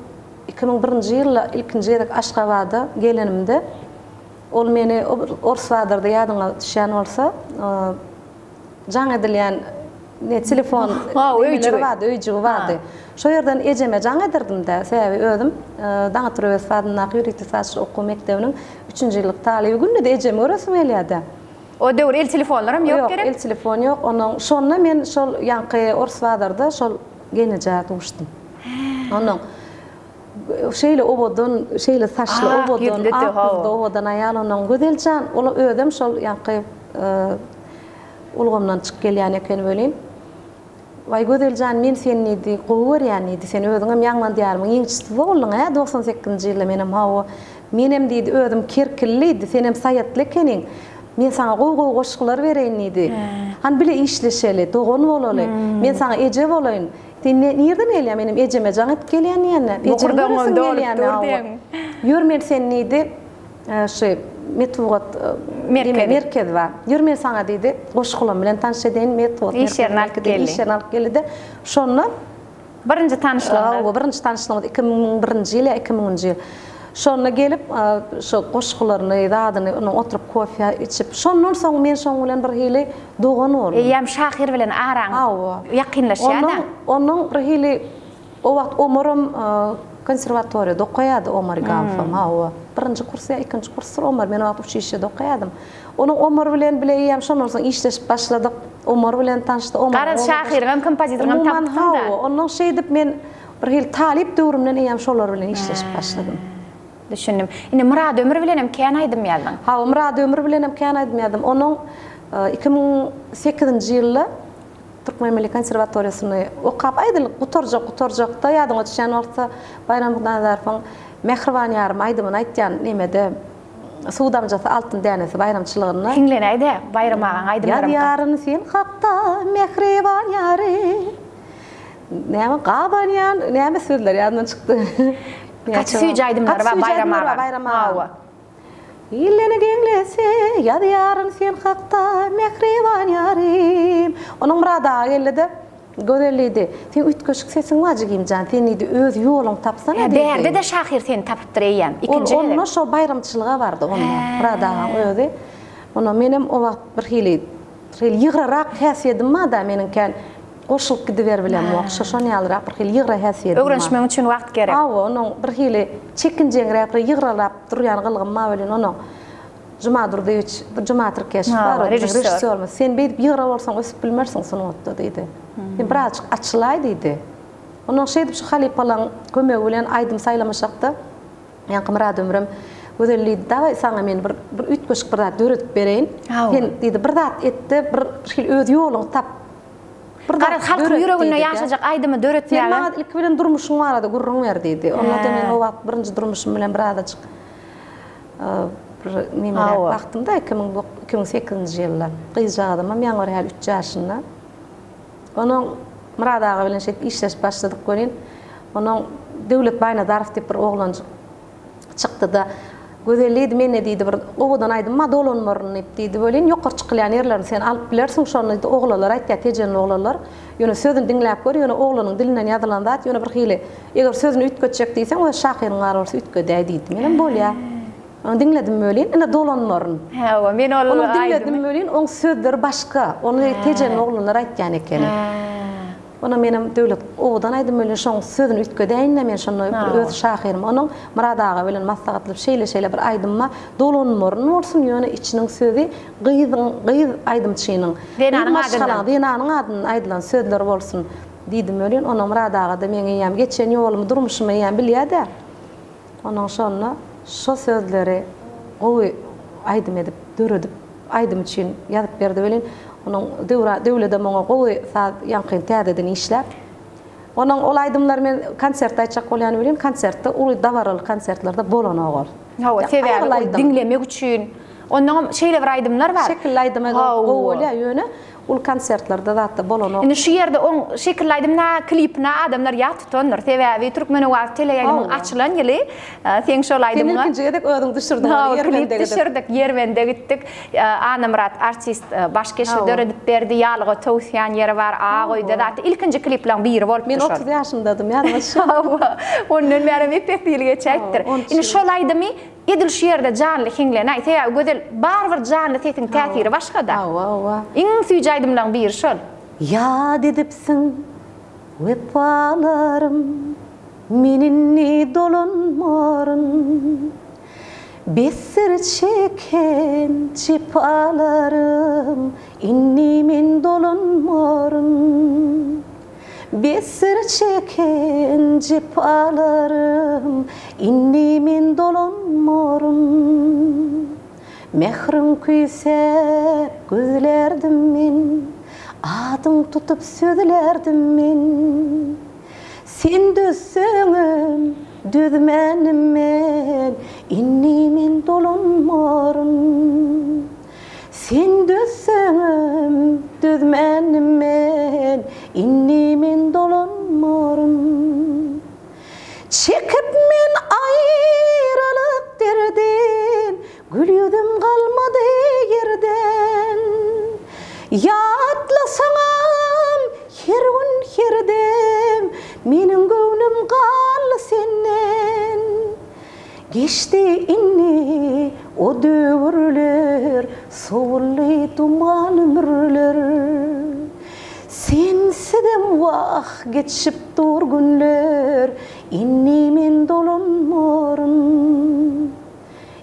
2001-nji ýylda ilkinji gezek Aşgabada gelenimde, ol meni ors bazarda ýadyňa düşýän bolsa, jaň edilýän ne telefon nemeleri bardy, öýjügi bardy. Şo ýerden ejeme jaň ederdim-dä, sebäbi özüm Daňatar Öwezow adyndaky ýörite sazçylyk okuw mekdebiniň üçünji ýyllyk talyby. Günde-de ejemi göresim gelýär-dä. O döwür el telefonlaram ýok gerek? Ýok, el telefon ýok. Onnoň şonda men şol ýaňky ors bazarda şol gelnejä duşdum. Onnoň şeýle owadan, şeýle saçly owadan, ak ýüzli owadan aýal onnoň Gözeljan, ol özem şol ýaňky ulgamdan çykyp gelýän eken welin, Waý Gözeljan men seni diýdi, gowy görýän diýdi, sen özüňem Ýaňlan diýarymyň ýeňijisi bolduň hä 98-nji ýylda menem hawa, menem diýdi özüm kerkili diýdi, senem saýatly ekeniň, men saňa gowy-gowy goşgular bereýin diýdi. Hany bile işleşeli, dogan bolaly, men saňa eje bolaýyn. Sen nirden gelýäň, menem ejeme jaň edip gelýän diýende, ejemi göresim gelýämi hawa. Ýör men seni diýdi, Şu metbugat merkezi merkezi bar. Ýör men saňa diýdi, goşgulam bilen tanyş edeýin, metbugat iş ýerine alyp geldi. Iş ýerine alyp geldi-de, şonda birinji tanyşlygymyz. Hawa, birinji tanyşlygymyz 2001-nji ýyl ýa 2000-nji ýyl. Şonda gelip, şu goşgularyny, zadyny, onuň oturyp kofe içip, şondan soň men şoň bilen bir hili dogan boldum. Eýýäm şahyr bilen araň ýakynlaşýar-da. Onuň bir hili O wagt Omaram konserwatoriýada okaýardy, Omar Igamowam, hawa. Birinji kurs ýa ikinji kursdyr Omar, men o wagt uçilişşede okaýardym. Onuň Omar bilen bile eýýäm şondan soň işleşip başladyk. Omar bilen tanyşdyk. Omar Garaz, şahyryňam, kompozitoryňam tapypsyň-da. Umuman, hawa. Ondan şeýdip men bir hili talyp döwrümden eýýäm şolar bilen işleşip başladym. Düşündim. Indi Myrat Ömür bilenem kän aýdym ýazdyň. Hawa, Myrat Ömür bilenem kän aýdym ýazdym. Onuň 2008-nji ýylda Türkmen milli konserwatoriýasyny okap, aýdyl, gutarjak, gutarjakda ýadyňa düşýän bolsa, Baýram Hudaýnazarowyň Mähriban ýarym aýdymyny aýtýan nemede, Suw damjasy altyn dänesi baýramçylygynda. Hiňlenäý-dä, Baýram agaň aýdymlaram. Ýazýaryn sen hakda, mähriban ýarym. Näme gabanýan, näme sözler ýadymdan çykdy. Gaty süýji aýdymlary bar Baýram agaň. Baýram agaň. Illeni geňlese, ýazýaryn sen hakda, mähriban ýarym. Onuň Myrat aga geldi-de, Gözel diýdi, seň üýtgeşik sesiň bar jigim jan, sen diýdi, öz ýoluňy tapsana diýdi. Bärde-de şahyr seni tapypdyr eýýäm, ikinji gezek. Ol onda şo baýramçylyga bardy onda, Myrat agaň özi. Onda menem o wagt birhili, birhili ýygrarak häsiýedim bar-da meniň kän. Goşulyp gidiberibilemok. Şo şon ýalyrak bir hili ýygra häsiýedim bar. Öwrenişmek üçin wagt gerek. Hawa, onuň bir hili çekinjeňräk, bir ýygralap durýan gylgym bar welin, onuň Juma Durdyýewiç, Juma Tirkeşow bar, biziň režissýorymyz. Sen beýdip ýygra bolsaň ösüp bilmersiň sungatda diýdi. Sen birazjyk açylaý diýdi. Onnoň şeýdip şu halypalaň kömegi bilen aýdym saýlamaşakda Ýaňky Myrat Ömürem Gözel diýdi, dawaý saňa men bir bir üýtgeşik bir zat döredip bereýin. Sen diýdi, bir zat et-de, bir hili öz ýoluňy tap. Bir Garaz, zat halkyň döret ýüreginde diýdi-de. ýaşajak aýdymy Sen döretmäge. maňa ilki bilen durmuşyň barada gürrüň ber diýdi. Onda-da men Hä. o wagt birinji durmuşym bilen birazajyk bir nemeräk Hawa. wagtymda, 2008-nji ýylda. Gyzjagazymam ýaňy bir häli üç ýaşynda. Onuň Myrat aga bilen şeýdip işleşip başladyk welin, onuň Döwlet Baýnazarow diýip bir oglanjyk çykdy-da, Gözel diýdi, mende diýdi bir owadan aýdym bar, Dolanmaryn diýip diýdi welin, ýokary çykylýan ýerlerini sen alyp bilersiň, şony diýdi, oglanlar aýtýar, tejenli oglanlar. Ýöne sözüni diňläp gör, ýöne oglanyň dilinden ýazylan zat, ýöne bir hili, eger sözüni üýtgetjek diýseň, öz şahyryň bar bolsa üýtgedäý diýdi. Menem bolýa. Ony diňledim welin, ine dolanmaryn. Hawa, men ol Ony diňledim welin, oň sözleri başga. Ony tejenli oglanlar aýtýan ekeni. Onda menem Döwlet owadan aýdym welin, şoň sözüni üýtgedäýin-dä men şonda bir öz şahyrym. Onuň Myrat aga bilen maslahatlaşyp şeýle-şeýle bir aýdym bar. Dolanmaryn bolsun, ýöne içiniň sözi gyzyň, gyz aýdymçynyň, gyz maşgalaň, zenanyň adyndan aýdylan sözler bolsun diýdim welin, onda Myrat aga-da meň eýýäm geçen ýolumy, durmuşymy eýýäm bilýär-dä. Onuň şonda şo sözleri gowy aýdym edip döredip aýdym üçin ýazyp berdi welin onuň Döwran Döwledem oňa gowy saz ýaňkyny täzeden işläp onuň ol aýdymlary men konsertde aýtjak bolýan welin konsertde uly dabaraly konsertlerde bolanok ol. Hawa sebäbi ol diňlemek üçin onnoňam şeýle bir aýdymlar bar. Şekilli aýdyma gowy bolýar ýöne Uly konsertlerde zatda bolanok. Indi şu ýerde oň şekilli aýdymyna, klipine adamlar ýat tutandyr. Sebäbi Türkmenowazy teleýaýlymyň açylan ýyly seň şol aýdymyňa. Sen ilkinji gezek özüň düşürdiň ony Ýerbende gidip. Klip düşürdik, Ýerbende gitdik. Annamyrat artist baş keşbi döredip berdi. Ýalyga towusýan ýeri bar, ak öýde zatda ilkinji kliplaň biri bolupdy şol. Men 30 ýaşymdadym, ýadyma düşýär. Hawa, ondan bärem ep-esli ýyl geçäýipdir. Indi şol aýdymy Edil şu ýerde janly hiňlenäý, sebäbi Gözel barybir janly sesiň täsiri başgada. Hawa hawa. Iň süýji aýdymlaň biri şol. Ýat edipsiň wepalarym Men indi dolanmaryn Besdir çeken jepalarym Indi men dolanmaryn Besdir çeken jepalarym, Indi men dolanmaryn. Mähriň küýsäp gözlärdim men, Adyň tutup sözlärdim men. Sen dözseňem, dözmänim men, Indi men dolanmaryn. Sen dözseňem, dözmändim men, Indi men dolanmaryn. Çekip men aýralyk derdin, Gül ýüzüm galmady ýerden. Ýatlasaňam her gün, her dem, Meniň göwnüm galdy senden. Geçdi indi o döwürler, Sowuldy duman ümürler. Sensizem wah, geçip dur günler, Indi men dolanmaryn.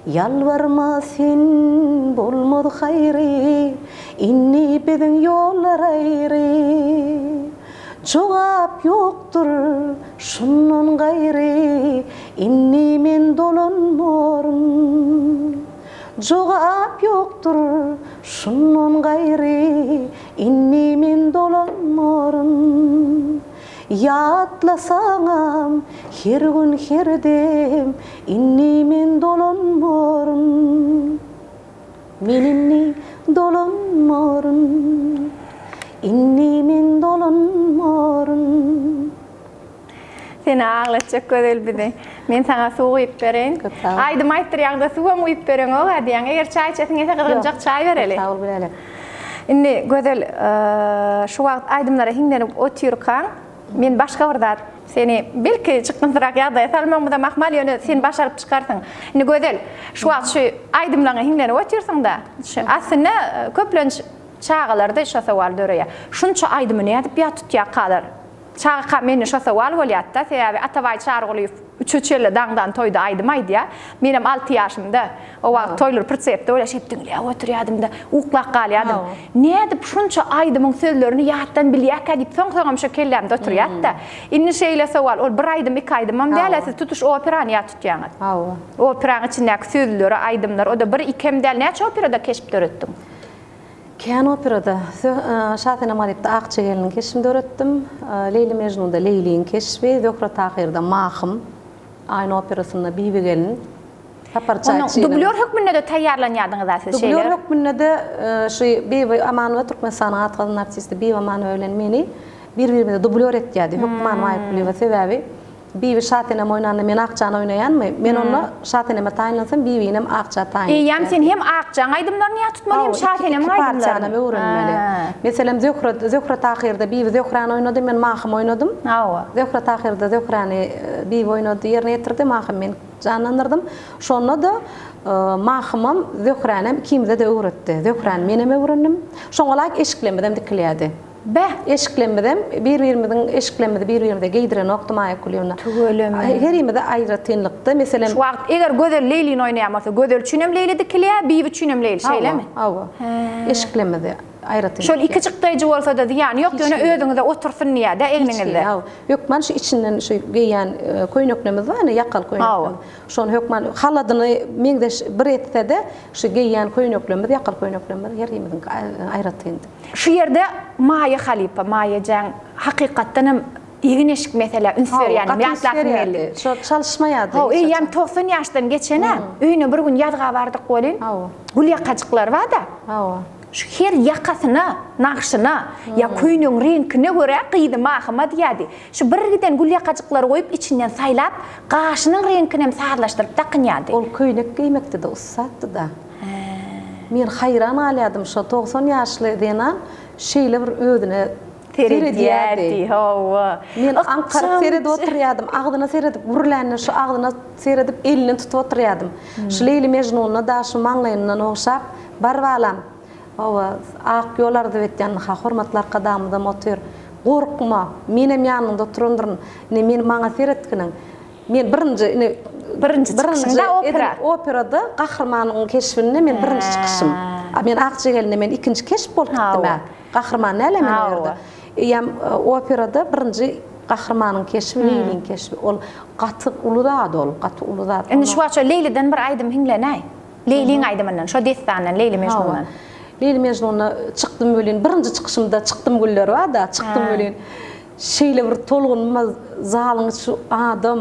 Ýalbarma sen, bolmaz haýry, Indi biziň ýollar aýry. Jogap ýokdur şundan gaýry, Indi men dolanmaryn. Jogap ýokdur şundan gaýry, Indi men dolanmaryn. Ýatlasaňam her gün her dem, Indi men dolanmaryn. Men indi dolanmaryn. Indi men dolanmaryn. Seni aglatjak gözel bizi. Men saňa suw guýup bereýin. Köp sag bol. Aýdym aýtdyrýaňda suwam guýup bereňok-a diýýäň. Eger çaý içesiň gelse gyzgynjak çaý bereli. Köp sag bol Gülälek. Indi Gözel şu wagt aýdymlara hiňlenip otyrkaň men başga bir zat seni belki çykgynsyzrak ýagdaýa salmagymyzam ahmal ýöne sen başaryp çykarsyň. Indi Gözel şu wagt şu aýdymlaryňa hiňlenip otyrsyňda şu aslynda köplenç çagalarda şo sowal döreýär. Şunça aýdymy nädip ýat tutýarkalar? Çagaka mende şo sowal bolýatda, sebäbi Atabaý Çarygulyýew üçe çenli daňdan toýda aýdym aýdýar. Menem alty ýaşymda, o wagt toýlar pritsepde bolýar, şeýdip diňläp oturýardym-da, uklap galýardym. Nädip şunça aýdymyň sözlerini ýatdan bilýärkä diýip soň-soňam şo kellämde oturýardy-da. Indi şeýle sowal, ol bir aýdym, iki aýdymam däl-ä, siz tutuş operany ýat tutýaňyz. Hawa. Operaň içindäki sözleri, aýdymlary, o-da bir, ikem däl, näçe operada keşp döretdiň? Kän operada Şasenem Garypda Akja gelniň keşbini döretdim. Leýli Mejnunda Leýliň keşbi, Zöhre Tahyrda Mahym, Aýna operasynda Bibi gelin, Sapar Çaýçynyň. Onuň dublýor hökmünde-de taýýarlanýardyňyz-a siz şeýle? Dublýor hökmünde-de şu Bibi Amanowa Türkmenistanyň at gazanan artisti Bibi Amanowa bilen meni bir-birimize dublýor etýärdi hökman Maýa Kulyýewa sebäbi Bibi Şasenem oýnanda men Akjany oýnaýanmy? Men onda Şaseneme taýynlansam, Bibinem Akja taýyn etýär. Eýýäm sen hem Akjaň aýdymlaryny ýat tutmaly, hem Şasenemiň aýdymlaryny. Hawa, iki partiýanam öwrenmeli. Meselem, Zöhre, Zöhre Tahyrda Bibi Zöhräni oýnady, men Mahym oýnadym. Hawa. Zöhre Tahyrda Zöhräni Bibi oýnady, ýerine ýetirdi, Mahym men janlandyrdym. Şonda-da Mahymam, Zöhränem ikimize-de öwretdi. Zöhräni menem öwrendim. Şoňa laýyk eşiklermizem dikilýärdi. Beh! Eşiklemizem, bir-birimiziň eşiklerimizi bir-birimize geýdirenokdy Maýa Kulyýewna. Tüweleme. Herimize aýratynlykda, meselem. Şu wagt eger Gözel Leýlini oýnaýan bolsa, Gözel üçinem Leýli dikilýär, Bibi üçinem Leýli, şeýlemi? Hawa, hawa. Eşiklerimizi aýratyn. Şol iki çykdaýjy bolsa-da zyýany ýok, ýöne özüňize otursyn diýýär-dä egniňizde. Hawa. Hökman şu içinden şu geýýän köýneklerimiz bar, ine ýakaly köýnekler. Hawa. Şony hökman haladyny meňzeş bir etse-de, şu geýýän köýneklerimiz, ýakaly köýneklerimiz herimiziňki aýratyndy. Şu ýerde Maýa halypa, Maýa jan hakykatdan hem egin-eşik meselä üns berýänim ýatlasym geldi. Şo çalyşmaýardy. Hawa, eýýäm 90 ýaşdan geçen-ä. Öýüne bir gün ýazga bardyk welin, gül ýakajyklary bar-da. Hawa. Şu her ýakasyna, nagşyna ýa köýnegiň reňkine görä gyzy Mahyma diýýärdi. Şu birgiden gül ýakajyklary goýup içinden saýlap, gaşynyň reňkinem sazlaşdyryp dakynýardy. Ol köýnek geýmekde-de ussatdy-da. Men haýran galýardym, şo 90 ýaşly zenan şeýle bir özüne seredýärdi. Hawa. Men aňkaryp seredip oturýardym, agzyna seredip gürlände şu agzyna seredip elinden tutup oturýardym. Şu Leýli Mejnunda da şu maňlaýyndan ogşap, Bar balam, hawa, ak ýol arzuw etýän, ha, hormatly Arkadagymyzam otyr. Gorkma, menem ýanyňda oturandyryn. Ine, men maňa seretginiň. Men birinji ine birinji çykyşyňda opera. Operada gahrymanyň keşbinde men birinji çykyşym. A men Akja gelinde men ikinji keşp bolup gitdim-ä. Gahryman däl-ä men o ýerde. Eýýäm operada birinji gahrymanyň keşbi Leýliň keşbi. Ol gaty uly zat ol, gaty uly zat. Indi şu wagt şo Leýliden bir aýdym hiňlenäý. Leýliň aýdymyndan, şo dessandan, Leýli Mejnundan. Leýli Mejnunda çykdym welin, birinji çykyşymda çykdym güller bar-da, çykdym welin. Şeýle bir tolgunma zalyň içi adam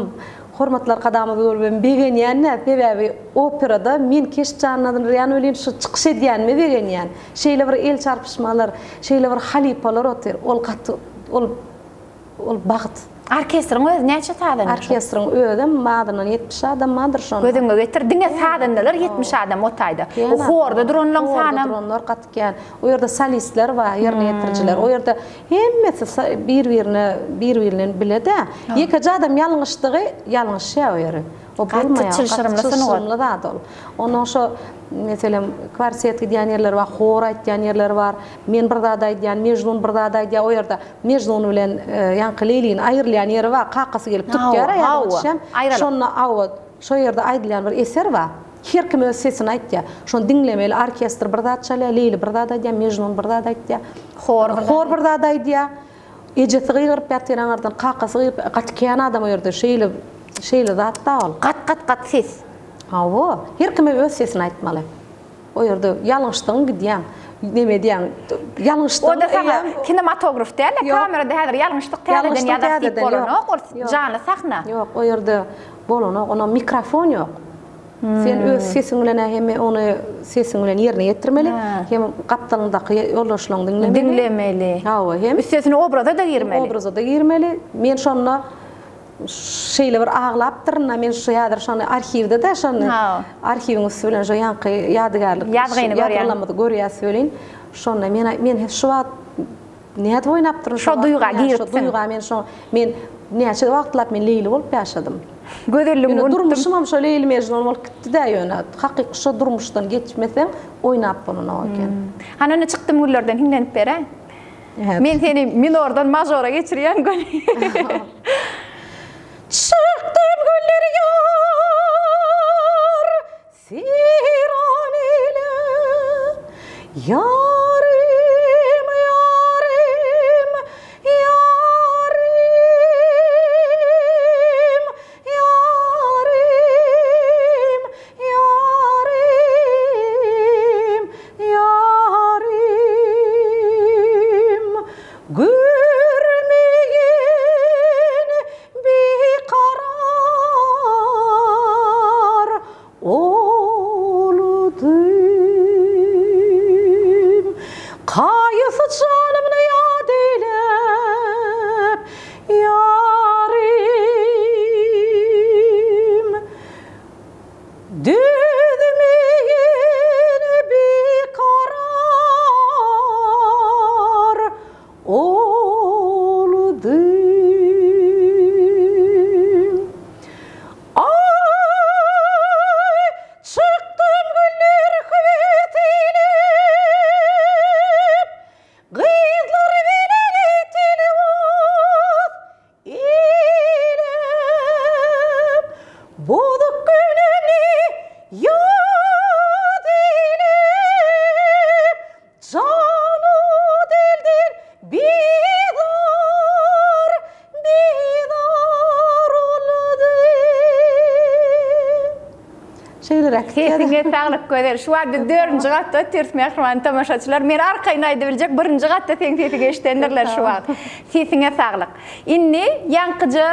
hormatly Arkadagymyzy görüp hem begenýän-dä, sebäbi operada men keşp janlandyrýan welin şu çykyş edýänime begenýän. Şeýle bir el çarpyşmalar, şeýle bir halypalar otyr. Ol gaty ol ol bagt. Orkestriň özi näçe sazanda? Orkestriň özem azyndan 70 adam bardyr şonda. Gözüňe getir, diňe sazandalar 70 adam o taýda. O horda duranlaryň sanam. Horda duranlar gaty kän. O ýerde solistler bar, ýerine ýetirijiler. O ýerde hemmesi bir-birine, bir-birinden bile-de. Ýekeje adam ýalňyşdygy, ýalňyşýar o ýeri. O bolmaýar. Gaty çylşyrymly sungat. Çylşyrymly zat ol. Onnoň şo, meselem, kwartet gidýän ýerleri bar, hor aýtýan ýerleri bar. Men bir zat aýdýan, Mejnun bir zat aýdýar. O ýerde Mejnun bilen ýaňky Leýliniň aýrylýan ýeri bar. Kakasy gelip tutýar-a, ýadyma düşýän. Şonda, hawa, şo ýerde aýdylýan bir eser bar. Her kim öz sesini aýtýar. Şony diňlemeli, orkestr bir zat çalýar, Leýli bir zat aýdýar, Mejnun bir zat aýtýar. Hor bir zat. Hor bir zat aýdýar. Ejesi gygyryp ýatyr aňyrdan, kakasy gygyryp, gaty kän adam o ýerde şeýle, şeýle zat-da ol. Gat-gat-gat ses. Hawa, her kim öz sesini aýtmaly. O ýerde ýalňyşdygyň gidýäň, neme edýäň, ýalňyşdygyň O-da saňa kinematograf däl-de, kamerada häzir ýalňyşdyk täzeden ýazas diýip bolanok, ol janly sahna. Ýok, o ýerde bolanok, onam mikrofon ýok. Sen öz sesiň bilen hem ony sesiň bilen ýerine ýetirmeli, hem gapdalyňdaky ýoldaşlaryňy diňlemeli. Diňlemeli. Hawa, hem üstesine obraza-da girmeli. Obraza-da girmeli. Men şonda şeýle bir aglapdyryn-da, men şu häzir şony arhiwde-de şony arhiwiň üsti bilen şo ýaňky ýadygärlik ýazgyny görýän. Ýazgylarymyzy görýäs welin, şonda men men şu wagt Nädip oýnapdyryn şo duýga giripsiň. Şo duýga men şo men näçe wagtlap men Leýli bolup ýaşadym. Gözelligimi unutdym. Durmuşymam şo Leýli Mejnun bolup gitdi-dä ýöne. Hakyky şo durmuşdan geçmeseň oýnap bolanok eken. Hany onda çykdym güllerden hiňlenip beräý. Men seni minordan mažora geçirýän göni. Çykdym güller ýar. Seýran eýle, ýarym, ýarym, ýarym, ýarym, ýarym, ýarym. Tizräk gitýär. Sesiňe saglyk Gözel. Şu wagt biz dördünji gatda otyrys mähriban tomaşaçylar. Men arkaýyn aýdybiljek birinji gatda seň sesiňi eşidendirler şu wagt. Sesiňe saglyk. Indi ýaňkyja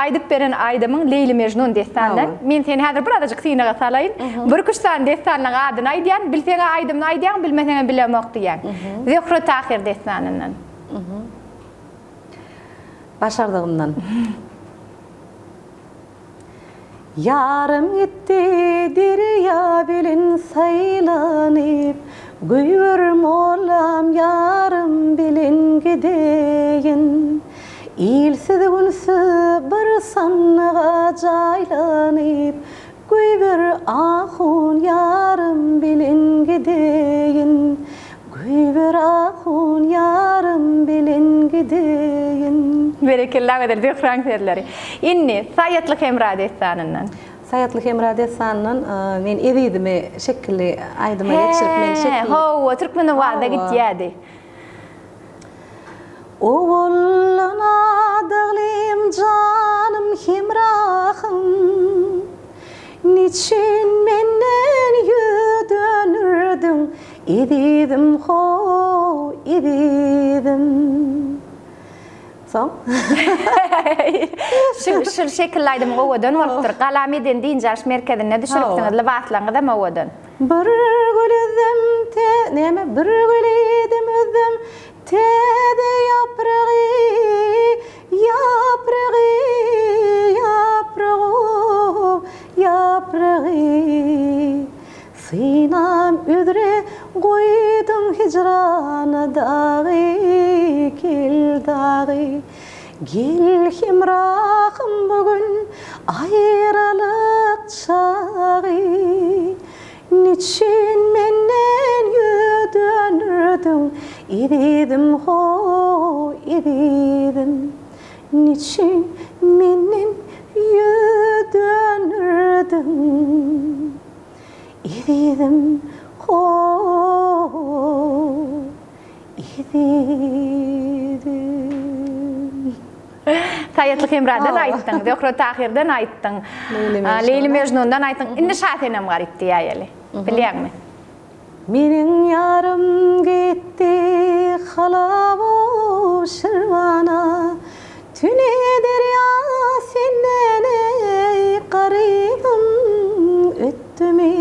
aýdyp beren aýdymyň Leýli Mejnun dessandan. Men seni häzir birazajyk synaga salaýyn. Birküç sany dessanyň adyny aýdýan, bilseň-ä aýdymyny aýdýaň, bilmeseňem bilemok diýýäň. Zöhre Tahyr dessanyndan. Başardygymdan. Ýarym gitdi derýa bilen saýlanyp, Goýber mollam ýarym bilen gideýin. Ilsiz-günsüz bir sandyga jaýlanyp, Goýber ahun ýarym bilen gideýin. Goýber ahun ýarym bilen gideýin. Berekella Gözel Zöhräň sözleri. Indi Saýatly Hemra dessanyndan. Saýatly Hemra dessanyndan men Ezizimi şekilli aýdyma geçirip men şekilli. He, hawa, Türkmen owazda gitýädi. Ogullan adaglym janym hemrahym Niçin menden ýüz dönürdiň ezizim how ezizim Soň. Şu şu şekilli aýdym owadan bolupdyr. Gala medeni dynç alyş merkezinde düşüripsiňiz lybaslaryňyzam owadan. Bir gül üzdüm te näme bir gül idim üzdüm täze ýapragy ýapragy ýapragy ýapragy synam üzre goýdum hijrana dagy gel dagy gel hemrahym bu gün Aýralyk çagy Niçin menden ýüz dönderdiň Ezizim ho ezizim Niçin menden ýüz dönderdiň Ezizim ho Ezizim. Saýatly Hemradan aýtdyň, Zöhre Tahyrdan aýtdyň, Leýli Mejnundan aýtdyň. Indi Şasenem Garyp diýäýeli. Bilýäňmi? Meniň ýarym gitdi Halaw Şirwana, Tüni derýa senden eý garybym ötdümi?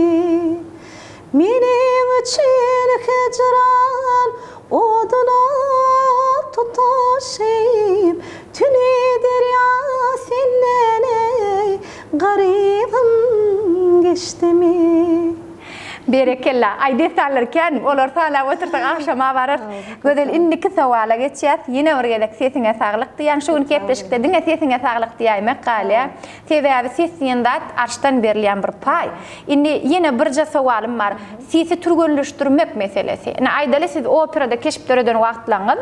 Meniň üçin hijran oduna tutaşyp, Tüni derýa senden eý, garybym geçdimi? Berekella. Aý dessanlar kän, olary sanap otursak agşama bararys. Gözel indiki sowala geçýäs. Ýene bir gezek sesiňe saglyk diýýän. Şu günki gepleşikde diňe sesiňe saglyk diýäýmek galýar. Sebäbi ses diýen zat arşdan berilýän bir paý. Indi ýene birje sowalym bar. Sesi türgenleşdirmek meselesi. Indi aýdaly siz operada keşp döreden wagtlaryňyz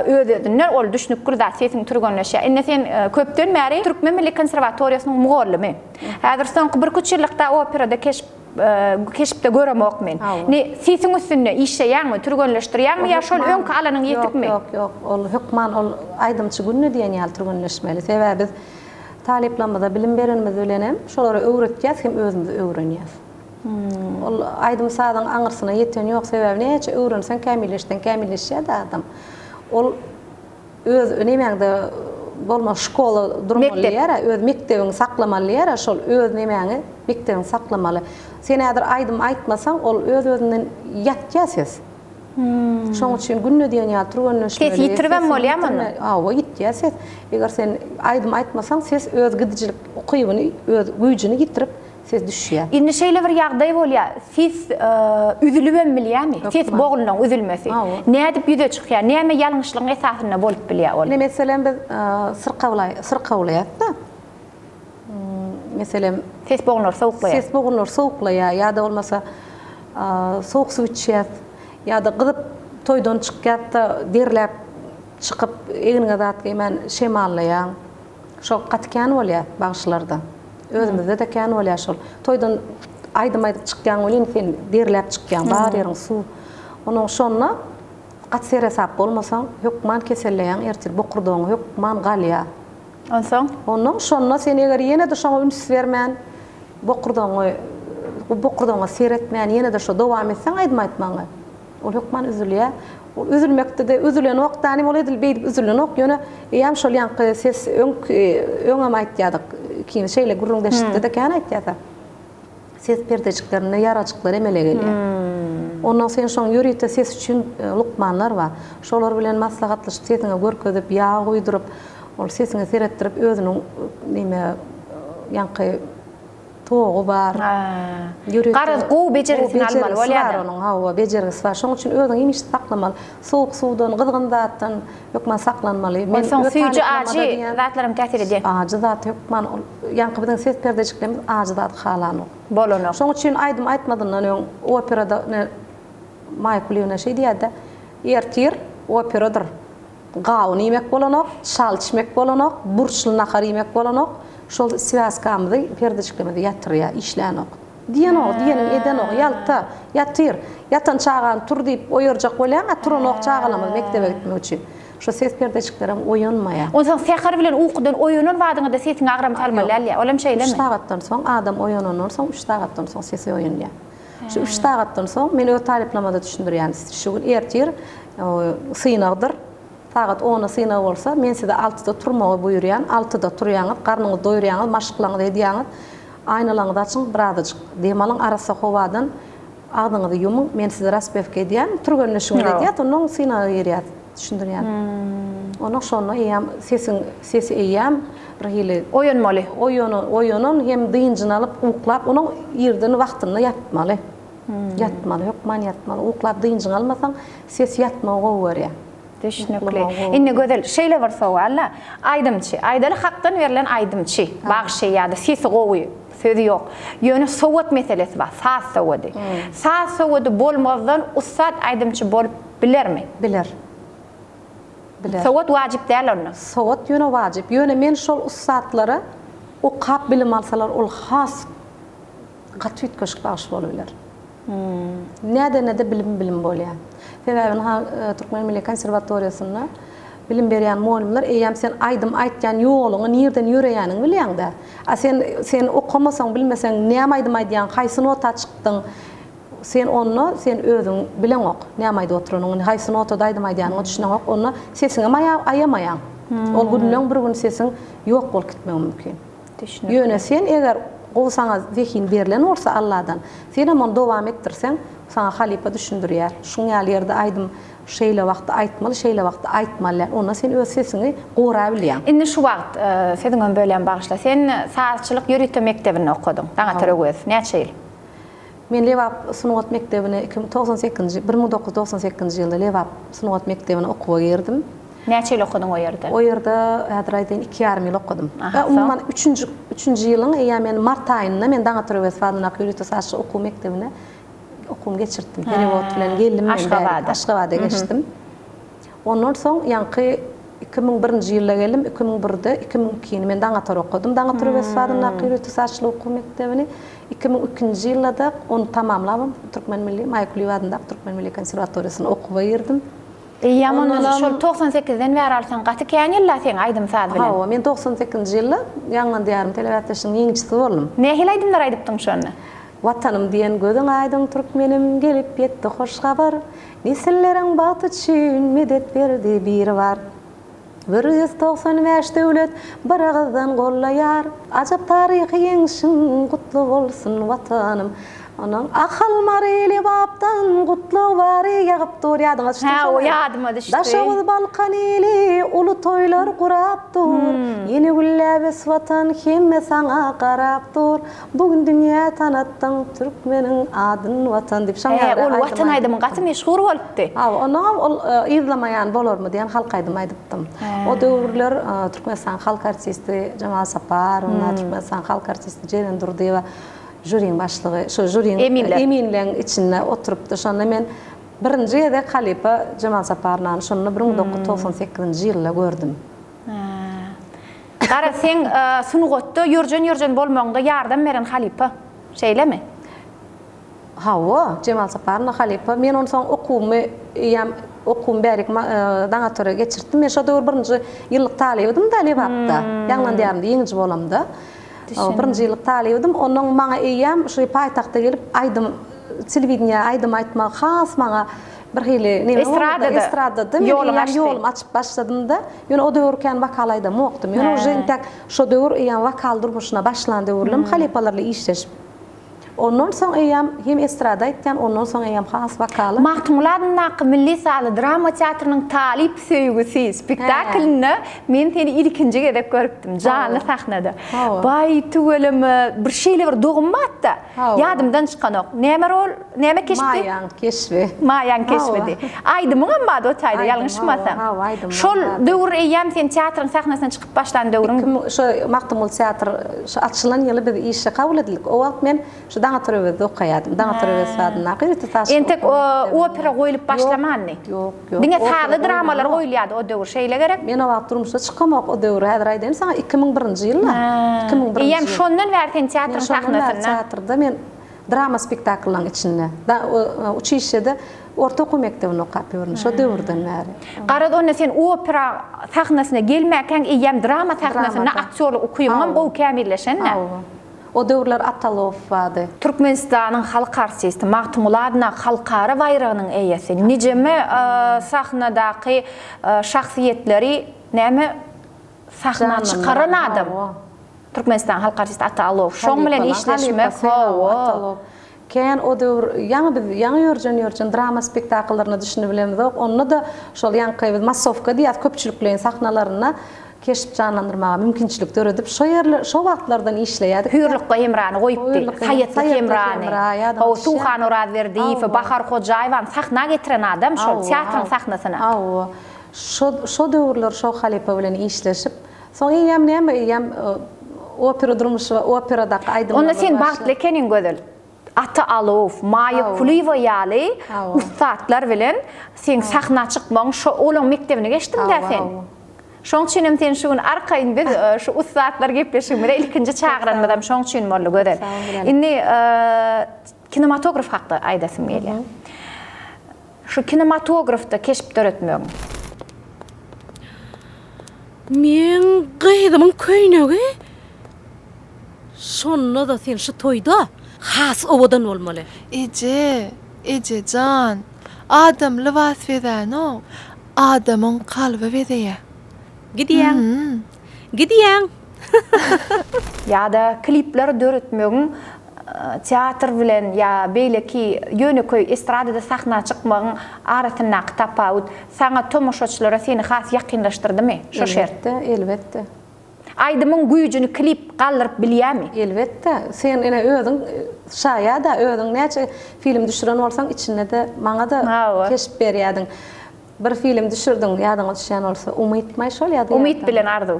öz-özünden ol düşnükli zat sesiň türgenleşýär. Indi sen köpden bäri Türkmen milli konserwatoriýasynyň mugallymy. Häzir soňky birküç ýyllykda operada keşp keşpde göremok men. Indi sesiň üstünde işleýäňmi, türgenleşdirýäňmi ýa şol öňki alanyň ýetikmi? Ýok, ýok, ýok. Ol hökman ol aýdymçy günde diýen ýaly türgenleşmeli. Sebäbi biz Talyplarymyza bilim berenimiz bilen hem şolara öwretýäs hem özümiz öwrenýäs. Ol aýdym-sazyň aňyrsyna ýeten ýok, sebäbi näçe öwrenseň, kämilleşseň kämilleşýär-de adam. Ol öz nemäňde bolmaly, şkola durmaly diýýär-ä, öz mekdebiňi saklamaly diýýär-ä, şol öz nemäňi, mekdebiňi saklamaly. Sen häzir aýdym aýtmasaň, ol öz-özünden ýatýar ses. Şoň üçin günde diýen ýaly türgenleşmeli. Ses ýitiribem bolýarmy onda? Hawa, ýitýär ses. Eger sen aýdym aýtmasaň, ses öz gidijilik ukybyny, öz güýjüni ýitirip, ses düşýär. Indi şeýle bir ýagdaý bolýar, ses üzülibem bilýärmi? Ses bognunyň üzülmesi. Nädip ýüze çykýar? Näme ýalňyşlygyň esasynda bolup bilýär ol? Ine, meselem, biz syrkawlaýas-da. Meselem, ses bogunlary sowuklaýar. Ses bogunlary sowuklaýar ýa-da bolmasa sowuk suw içýäs ýa-da gyzyp toýdan çykýas-da derläp çykyp egniňe zat geýmän şemallaýaň. Şol gaty kän bolýar bagşylarda. Özümizde-de kän bolýar şol. Toýdan aýdym aýdyp çykýaň welin sen derläp çykýaň, bar ýeriň suw. Onuň şonda gaty seresap bolmasaň hökman keselleýäň ertir bokurdagyň hökman galýar. Onsoň? Onnoň şonda sen eger ýene-de şoňa üns bermän, bokurdagyňy. bokurdagyňa seretmän ýene-de şo dowam etseň aýdym aýtmagyňy, ol hökman üzülýär. Ol üzülmekde-de üzülenok dänim, ol edil beýdip üzülenok, ýöne eýýäm şol ýaňky ses öňki öňem aýtýardyk, ikimiz şeýle gürrüňdeşlikde-de kän aýtýarys. Ses perdejiklerinde ýarajyklar emele gelýär. Ondan sen şoň ýörite ses üçin lukmanlar bar. Şolar bilen maslahatlaşyp sesiňe görkezip, ýag guýduryp, ol sesiňe seretdirip özüniň neme ýaňky togy bar. Ýörite Garaz gowy bejergisini almaly bolýar. Onuň hawa bejergisi bar. Şoň üçin özüňi hemişe saklamaly. Sowuk suwdan, gyzgyn zatdan hökman saklanmaly. Onsoň süýji ajy zatlaram täsir edýär. Ajy zat hökman ol Ýaňky biziň ses perdejiklerimiz ajy zady halanok. Bolanok. Şoň üçin aýdym aýtmazyndan öň operada ine Maýa Kulyýewna şeý diýýärdi, Ertir operadyr. Gawun iýmek bolanok, çal içmek bolanok, burçly nahar iýmek bolanok. Şol swýazkamyzy, perdejiklerimizi ýatyrýar, işlänok. Diýenok, diýeniňi edenok, ýalta, ýatyr. Ýatan çagany tur diýip oýarjak bolýaň, a turanok çagalarymyz mekdebe gitmek üçin. Şo ses perdejiklerem oýanmaýar. Onsoň säher bilen ukudan oýanan badyňa-da sesiňe agram salmaly dälýä, olam şeýlemi? Üç sagatdan soň, adam oýanandan soň üç sagatdan soň sesi oýanýar. Şu üç sagatdan soň, men öz talyplarymada düşündirýän, şu gün ertir synagdyr, sagat onda synag bolsa, men size altyda turmagy buýurýan, altyda turýaňyz, garnyňyzy doýurýaňyz, maşklaryňyzy edýäňiz, aýnalaryňyzy açyň, birazajyk dem alyň arassa howadan, Agzyňyzy ýumuň, men sizi raspewka edýän, türgenleşigiňizi edýäs, onnoň synaga girýäs, düşündirýän. Onnoň şonda eýýäm sesiň, sesi eýýäm bir hili. Oýanmaly. Oýanan, oýanan hem dynjyny alyp, uklap, onuň irden wagtynda ýatmaly. Ýatmaly, hökman ýatmaly. Uklap dynjyňy almasaň, ses ýatmagy gowy görýär. Düşnükli. Indi Gözel, şeýle bir sowal-da, aýdymçy, aýdaly hakdan berlen aýdymçy, bagşy ýa-da sesi gowy, sözi ýok. Ýöne sowat meselesi bar, saz sowady. Saz sowady bolmazdan ussat aýdymçy bolup bilermi? Biler. Biler. Sowat wajyp däl onda. Sowat ýöne wajyp. Ýöne men şol ussatlara okap bilim alsalar ol has gaty üýtgeşik bagşy bolubiler. Nädende-de bilim bilim bolýar. Sebäbi ynha Türkmen milli konserwatoriýasynda bilim berýän mugallymlar eýýäm sen aýdym aýtýan ýoluňy nirden ýöreýäniňi bilýäň-dä. A sen sen okamasaň, bilmeseň näme aýdym aýdýaň, haýsy nota çykdyň, sen onda sen özüň bileňok näme aýdyp oturanyňy, haýsy notada aýdym aýdýanyňa düşüneňok, onda sesiňem aýamaýaň. Ol günleň bir gün sesiň ýok bolup gitmegi mümkin. Düşnükli. Ýöne sen eger gowy saňa zehin berlen bolsa Alladan, senem ony dowam etdirseň, saňa halypa düşündirýär. Şuň ýaly ýerde aýdym şeýle wagtda aýtmaly, şeýle wagtda aýtmaly däl. Onda sen öz sesiňi gorabilýäň. Indi şu wagt, sözüňem bölýän bagyşla, sen sazçylyk ýörite mekdebinde okadyň, Daňatar Öwezow, näçe ýyl? Men Lebap sungat mekdebine 2098-nji, 1998-nji ýylda Lebap sungat mekdebine okuwa girdim. Näçe ýyl okadyň o ýerde? O ýerde, häzir aýdaýyn, iki ýarym ýyl okadym. Aha, soň? Umuman, üçünji, üçünji ýylyň eýýäm men mart aýynda men Daňatar Öwezow adyndaky ýörite sazçy okuw mekdebine okuwymy geçirtdim. Perewod bilen geldim men bärik. Aşgabada. Aşgabada geçdim. Ondan soň ýaňky 2001-nji ýylda geldim, 2001-de, 2002-ni men Daňatar okadym, Daňatar Öwezow adyndaky ýörite sazçylyk okuw mekdebini. 2002-nji ýylda-da ony tamamlabam Türkmen milli, Maýa Kulyýewa adyndaky Türkmen milli konserwatoriýasyna okuwa girdim. Eýýäm ondan şol 98 sekizden bäri alsaň gaty kän ýyl-la seň aýdym-saz bilen. Hawa, men 98 sekizinji ýylda Ýaňlan diýarym telebäsleşiginiň ýeňijisi boldum. Nähili aýdymlar aýdypdyň şonda? Watanym diýen gözüň aýdyň türkmenim gelip ýetdi hoş habar. Nesilleriň bagty üçin medet berdi Biribar. 195 döwlet bir agyzdan gollaýar, Ajap taryhy ýeňşiň gutly bolsun, Watanym! Onuň Ahal, Mary, Lebapdan gutlag bary ýagyp dur, ýadyňa düşdümi Hä, o ýadyma düşdi. Daşoguz, Balkan ili uly toýlar gurap dur, Ýene gülläp ös Watan, hemme saňa garap dur. Bu gün dünýä tanatdyň türkmeniň adyn Watan diýip şoň ýaly aýdym. Ol Watan aýdymy gaty meşhur bolupdy. Hawa, onnoňam ol Yzlamaýan bolarmy diýen halk aýdymy aýdypdym. O döwürler Türkmenistanyň halk artisti Jemal Saparowna, Türkmenistanyň halk artisti Jeren Durdyýewa žuriň başlygy, şo žuriň eminleň içinde oturypdy. Şonda men birinji gezek halypa Jemal Saparownany şonda 1998-nji ýylda gördüm. Gara seň sungatda ýörjen-ýörjen bolmagyňda ýardam beren halypa. Şeýlemi? Hawa, Jemal Saparowa halypa. Men onsoň okuwymy eýýäm okuwymy bärik Daňatora geçirtdim. Men şo döwür birinji ýyllyk talybydym-da Lebapda. Ýaňlan diýarymda ýeňiji bolamda. Düşündim. Birinji ýyllyk talybydym. Onnoň maňa eýýäm şu paýtagta gelip aýdym, telewideniýä aýdym aýtmak has maňa bir hili neme boldy-da, estradada men eýýäm ýolumy açyp başladym-da. Ýöne o döwür kän wokal aýdamokdym. Ýöne uje intäk şo döwür eýýäm wokal durmuşyna başlan döwürlem halypalar bilen işleşip. Ondan soň eýýäm hem estrada aýtýan, ondan soň eýýäm has wokala. Magtymguly adyndaky Milli sazly drama teatrynyň Talyp söýgüsi spektaklynda men seni ilkinji gezek görüpdim, janly sahnada. Baý, tüweleme, bir şeýle bir dogum batda, ýadymdan çykanok. Näme rol, näme keşpdi? Maýaň keşbi. Maýaň keşbidi. Aýdymyňam bardy o taýda, ýalňyşmasam. Hawa, aýdymym bardy. Şol döwür eýýäm sen teatryň sahnasyna çykyp Başlan döwrüň. Iki şu Magtymguly teatr şu açylan ýyly biz işe kabul edildik. O wagt men şu Daňatar Öwezde okaýardym. Daňatar Öwezow adyndaky ýörite sazçylyk Entek opera goýlup başlamandy. Ýok, ýok. Diňe sazly dramalar goýulýardy o döwür, şeýle gerek? Men o wagt durmuşa çykamok o döwür. Häzir aýdaýyn saňa 2001-nji ýylda. 2001-nji Eýýäm şondan bäri sen teatryň sahnasynda. Men şondan bäri teatrda men Drama spektakllaryň içinde. Da uçilişede orta okuw mekdebinde okap ýörün şo döwürden bäri. Garaz onda sen opera sahnasyna gelmäkäň eýýäm drama sahnasynda aktýorlyk ukybyňam gowy kämilleşen-dä. Hawa. O döwürler Atalow bardy. Türkmenistanyň halk artisti, Magtymguly adyndaky halkara baýragynyň eýesi, nijeme sahnadaky şahsyýetleri näme sahna çykaran adam. Türkmenistanyň halk artisti Ata Alow. Şoň bilen işleşmek, hawa. Kän o döwür ýaňy biz ýaňy ýörjen-ýörjen drama spektakllaryna düşünibilemzok. Onda-da şol ýaňky biz massowka diýýäs köpçülikleýin sahnalarynda keşp janlandyrmaga mümkinçilik döredip, şo ýerler şo wagtlardan işleýärdik. Hüýrlukga Hemrany goýupdy. Saýatly Hemrany. Hawa, Suhan Orazberdiýewi, Bahar Hojaýewany sahna getiren adam şol, teatryň sahnasyna. Hawa. Şo şo döwürler şo halypa bilen işleşip, Soň eýýäm näme eýýäm opera durmuşy operadaky aýdymlar. Onda sen bagtly ekeniň Gözel. Ata Alow, Maýa Kulyýewa ýaly ussatlar bilen seň sahna çykmagyň şo olaň mekdebini geçdiň-dä sen. Şoň üçin hem sen şu gün arkaýyn biz şu ussatlar gepleşigimize ilkinji çagyranymyzam şoň üçin boldy Gözel. Indi kinematograf hakda aýdasym gelýär. Şu kinematografda keşp döretmegiň. Meň gyzymyň köýnegi? Şonda-da sen şu toýda has owadan bolmaly. Eje, eje jan, adam lybas bezänok, adamyň kalby bezeýär. Gidýäň. Gidýäň. Ýa-da klipleri döretmegiň teatr bilen ýa beýleki ýönekeý estradada sahna çykmagyň arasyndaky tapawut saňa tomaşaçylara seni has ýakynlaşdyrdymy şo şert? Elbetde, elbetde. Aýdymyň güýjüni klip galdyryp bilýämi? Elbetde. Sen ine özüň şaýada, özüň näçe film düşüren bolsaň içinde-de maňa-da keşp berýädiň. Bir film düşürdiň, ýadyňa düşýän bolsa, Umytmaý şol ýa-da Umyt bilen arzuw.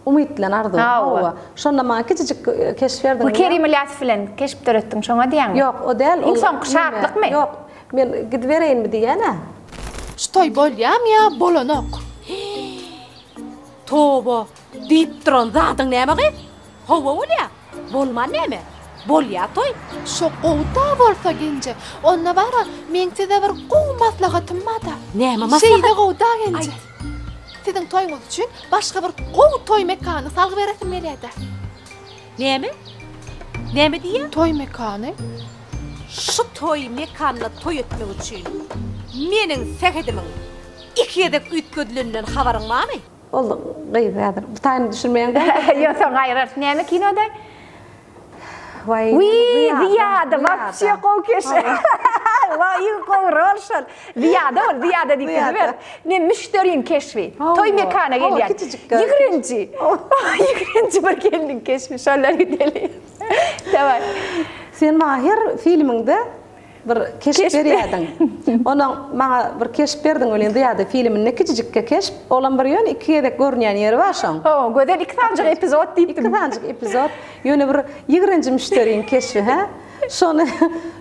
Umyt bilen arzuw. Hawa. Şonda maňa kiçijik keşp berdiň. Bu Kerim Ylýasow bilen keşp döretdiň, şoňa diýýäňmi? Ýok, o däl. Iň soňky şatlykmy? Ýok. Men gidibereýinmi diýýän-ä. Şu toý bolýamy ýa bolanok? Toba, diýip duran zadyň näme gyz? Hawa bolýa. Bolman näme? Bolýa toý. Şo gowy-da bolsa genje. Onda bar-a, meň size bir gowy maslahatym bar-da. Näme maslahat? Şeýle gowy-da genje. Aýt. Siziň toýuňyz üçin başga bir gowy toý mekanyny salgy beresim gelýär-dä. Näme? Näme diýýäň? Toý mekany. Şu toý mekanda toý etmek üçin meniň sähedimiň iki gezek üýtgedileninden habaryň barmy? Ol gyz häzir bu taýyny düşünmeýän däl. Ýok soň gaýrarys. Näme kinoda? Waý. Wiý, Zyýada wapşe gowy keşp. Waý, iň gowy rol şol. Zyýada ol, Zyýada diýip gidiber. Ne müşderiň keşbi. Toý mekana gelýän. Ýigrenji. Ýigrenji bir gelniň keşbi. Şondan gideli. Daway. Sen maňa her filmiňde Bir keşp berýärdiň. Onuň maňa bir keşp berdiň welin Zyýada filminde kiçijikge keşp, olam bir ýöne iki gezek görünýän ýeri bar şoň. Hawa, Gözel iki sanjyk epizod diýipdim. Iki sanjyk epizod. Ýöne bir ýigrenji müşderiň keşbi, hä? Şony,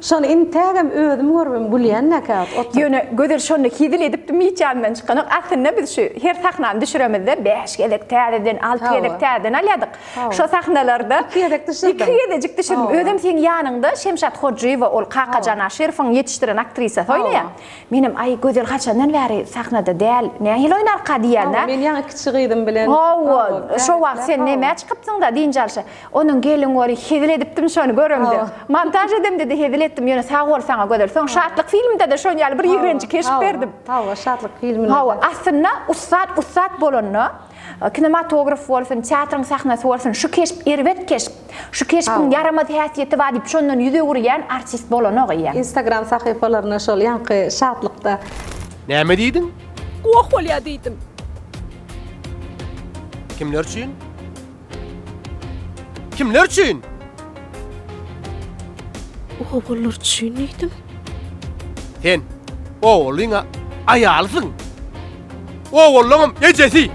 şony intägem özüm görübem gülýän-dä käwagt oturyp. Ýöne Gözel şonda hezil edipdim hiç ýadymdan çykanok. Aslynda biz şu her sahnany düşüremizde bäş gezek täzeden, alty gezek täzeden alýardyk. Şo sahnalarda Iki gezek düşürdim. Iki gezejik düşürdim. Özem seň ýanyňda Şemşat Hojyýewa ol Kakajan Aşyrowyň ýetişdiren aktrisasy oýnaýar. Menem aý Gözel haçandan bäri sahnada däl, nähili oýnarka diýýän-dä. Hawa, men ýaňy kiçi gyzym bilen. Hawa, şo wagt sen nämä çykypsyň-da dynç alşa. Onuň gelin gory hezil edipdim şony göremde. Montaž edemde-de hezil etdim. Ýöne sag bol saňa Gözel. Soň Şatlyk filminde-de şon ýaly bir ýigrenji keşp berdim. Hawa, Şatlyk filminde-de. Hawa, aslynda ussat ussat bolanda, kinematograf bolsun, teatryň sahnasy bolsun, şu keşp erbet keşp, şu keşbiň ýaramaz häsiýeti bar diýip şondan ýüz öwürýän artist bolanok eýýäm. Instagram sahypalarynda şol ýaňky Şatlykda. Näme diýdiň? Goh bolýa diýdim. Kimler üçin? Kimler üçin? Obalylar üçin diýdim. Sen obalyňa aýalysyň. Obalyňam ejesi.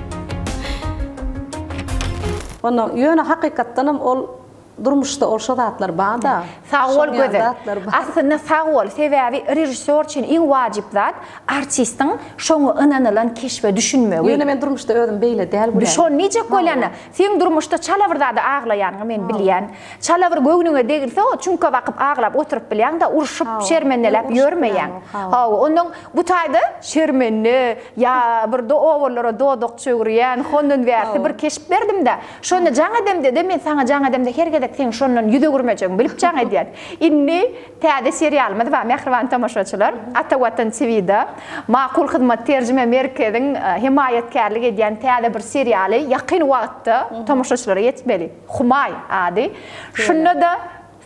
Onda ýöne hakykatdanam ol durmuşda ol şo zatlar bar-da. Sag bol Gözel. Aslynda sag bol. Sebäbi režissýor üçin iň wajyp zat artistiň şoňa ynanylan keşbe düşünmegi. Ýöne men durmuşda özüm beýle däl Gülälek. Şony diýjek bolýan-da. Seň durmuşda çala bir zada aglaýanyňy men bilýän. Çala bir göwnüňe degilse o çüňke bakyp aglap oturyp bilýäň-de, urşup, şermendeläp ýörmeýäň. Hawa, onnoň bu taýda şermende ýa bir obalara dodak çöwürýän, hondan bärsi bir keşp berdim-de. Şonda jaň edemde-de, men saňa jaň edemde her gezek seň şondan ýüz öwürmejegiňi bilip jaň edýän. Indi täze serialymyz bar, mähriban tomaşaçylar. Ata Watan TV-da Makul Hyzmat terjime merkeziň hemaýatkärlik edýän täze bir serialy ýakyn wagtda tomaşaçylara ýetmeli. Humaý ady. Şunda-da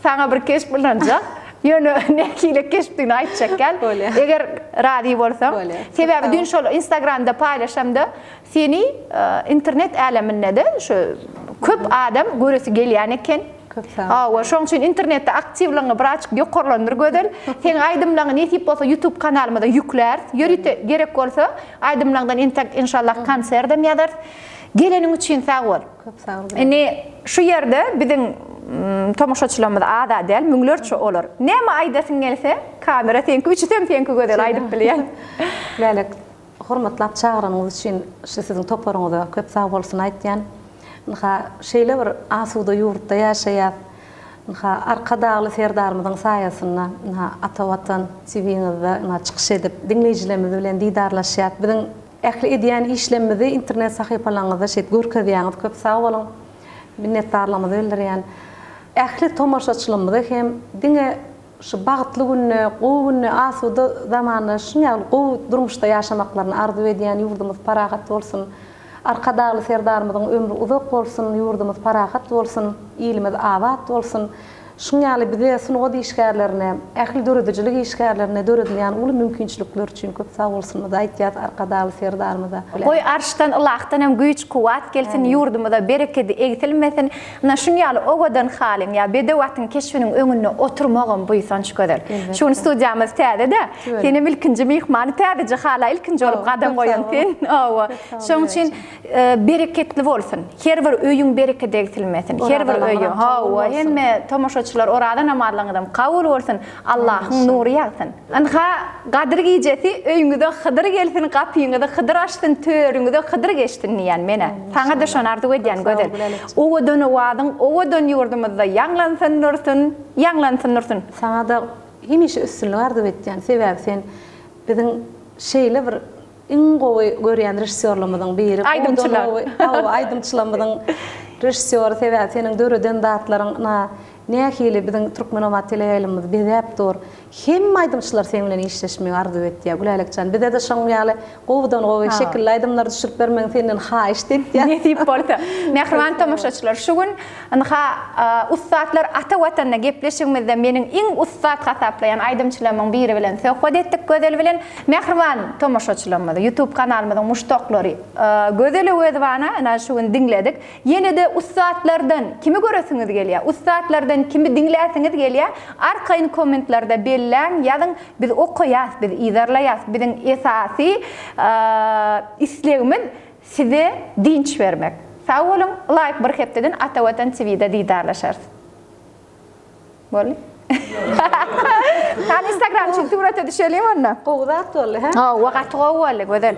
saňa bir keşp ynanjak. Ýöne nähili keşpdigini aýtjak däl. Eger razy bolsaň. Sebäbi düýn şol Instagramda paýlaşamda Seni internet äleminde-de şu köp adam göresi gelýän eken. Köp sag bol. Hawa, şoň üçin internetde aktiwligiňi birazjyk ýokarlandyr Gözel. Seň aýdymlaňy nesip bolsa YouTube kanalymyza ýükläris. Ýörite gerek bolsa aýdymlaňdan entek inşallah konserdem ýazarys. Geleniň üçin sag bol. Köp sag bol. Indi şu ýerde biziň tomaşaçylarymyz az-a däl, müňlerçe olar. Näme aýdasyň gelse, kamera seňki, üçüsem seňki Gözel aýdyp bilýän. Lälek, Hormatlap çagyranyňyz üçin şu siziň toparyňyza köp sag bolsun aýtýan. Ynha, şeýle bir asuda ýurtda ýaşaýas. Ynha, Arkadagly Serdarymyzyň saýasynda, ynha, Ata Watan TV-ňizde ynha çykyş edip, diňleýjilerimiz bilen didarlaşýas. Biziň ähli edýän işlemimizi internet sahypalaryňyzda şeýdip görkezýäňiz. Köp sag boluň. Minnetdarlygymyzy bildirýän. Ähli tomaşaçylymyza hem diňe Şu bagtly günde, gowy günde, asuda zamanda şuň ýaly gowy durmuşda ýaşamaklaryny arzuw edýän, ýurdumyz parahat bolsun. Arkadagly Serdarymyzyň ömri uzak bolsun, ýurdumyz parahat bolsun, ilimiz abat bolsun. Şuň ýaly bize, sungat işgärlerine, ähli döredijilik işgärlerine döredilýän uly mümkinçilikler üçin köp sag bolsunymyzy aýtýas Arkadagly Serdarymyza. Goý arşdan ylahdan hem güýç kuwwat gelsin ýurdumyza berekedi egsilmesin Ynha, şuny ýaly owadan halyň ýa bedew atyň keşbiniň öňünde oturmagam buýsanç gözel. Şu gün studiýamyz täze-de. Senem ilkinji myhmany, täzeje hala ilkinji bolup gadam goýan sen. Hawa. Şonuň üçin bereketli bolsun. Her bir öýüň berekedi egsilmesin. Her bir öýüň. Hawa, hemme tomaşaçylar oraza namazlaryňyzam kabul bolsun. Allahyň nury ýagsyn. Ynha, Gadyr gijesi öýüňize Hydyr gelsin, gapyňyzy Hydyr açsyn, törüňize Hydyr geçsin diýýän men-ä. Saňa-da şony arzuw edýän, Gözel. Owadan owazyň owadan ýurdumyzda ýaňlansyn dursun, ýaňlansyn dursun. Saňa-da hemişe üstünlik arzuw etýän. Sebäbi sen biziň şeýle bir Iň gowy görýän režissýorlarymyzyň biri. Aýdymçylar. Hawa, aýdymçylarymyzyň režissýory sebäbi seniň döreden zatlaryň ynha nähili biziň Türkmenobat teleýaýlymymyzy bezäp dur. Hemme aýdymçylar seň bilen işleşmegi arzuw etýär Gülälek jan. Bize-de şoň ýaly gowudan gowy şekilli aýdymlary düşürip bermegiňi senden haýyşt etýän. Nesip bolsa. Mähriban tomaşaçylar, şu gün Ynha, Ussatlar ata Watanda gepleşigimizde meniň iň ussat hasaplaýan aýdymçylarymyň biri bilen söhbet etdik Gözel bilen. Mähriban tomaşaçylarymyz, YouTube kanalymyzyň muşdaklary, Gözel Öwezowany ynha şu gün diňledik. Ýene-de ussatlardan kimi göresiňiz gelýär? Ussatlardan kimi diňläsiňiz gelýär? Arkaýyn kommentlerde belläň, ýazyň, biz okaýas, biz yzarlaýas. Biziň esasy islegimiz Size dynç bermek. Sag boluň, ylaýyk bir hepdeden Ata Watan TV-de didarlaşarys. Boldy. Hany Instagram üçin surata düşeliň onda. Gowy zat boldy, hä? Hawa, gaty gowy boldy, Gözel.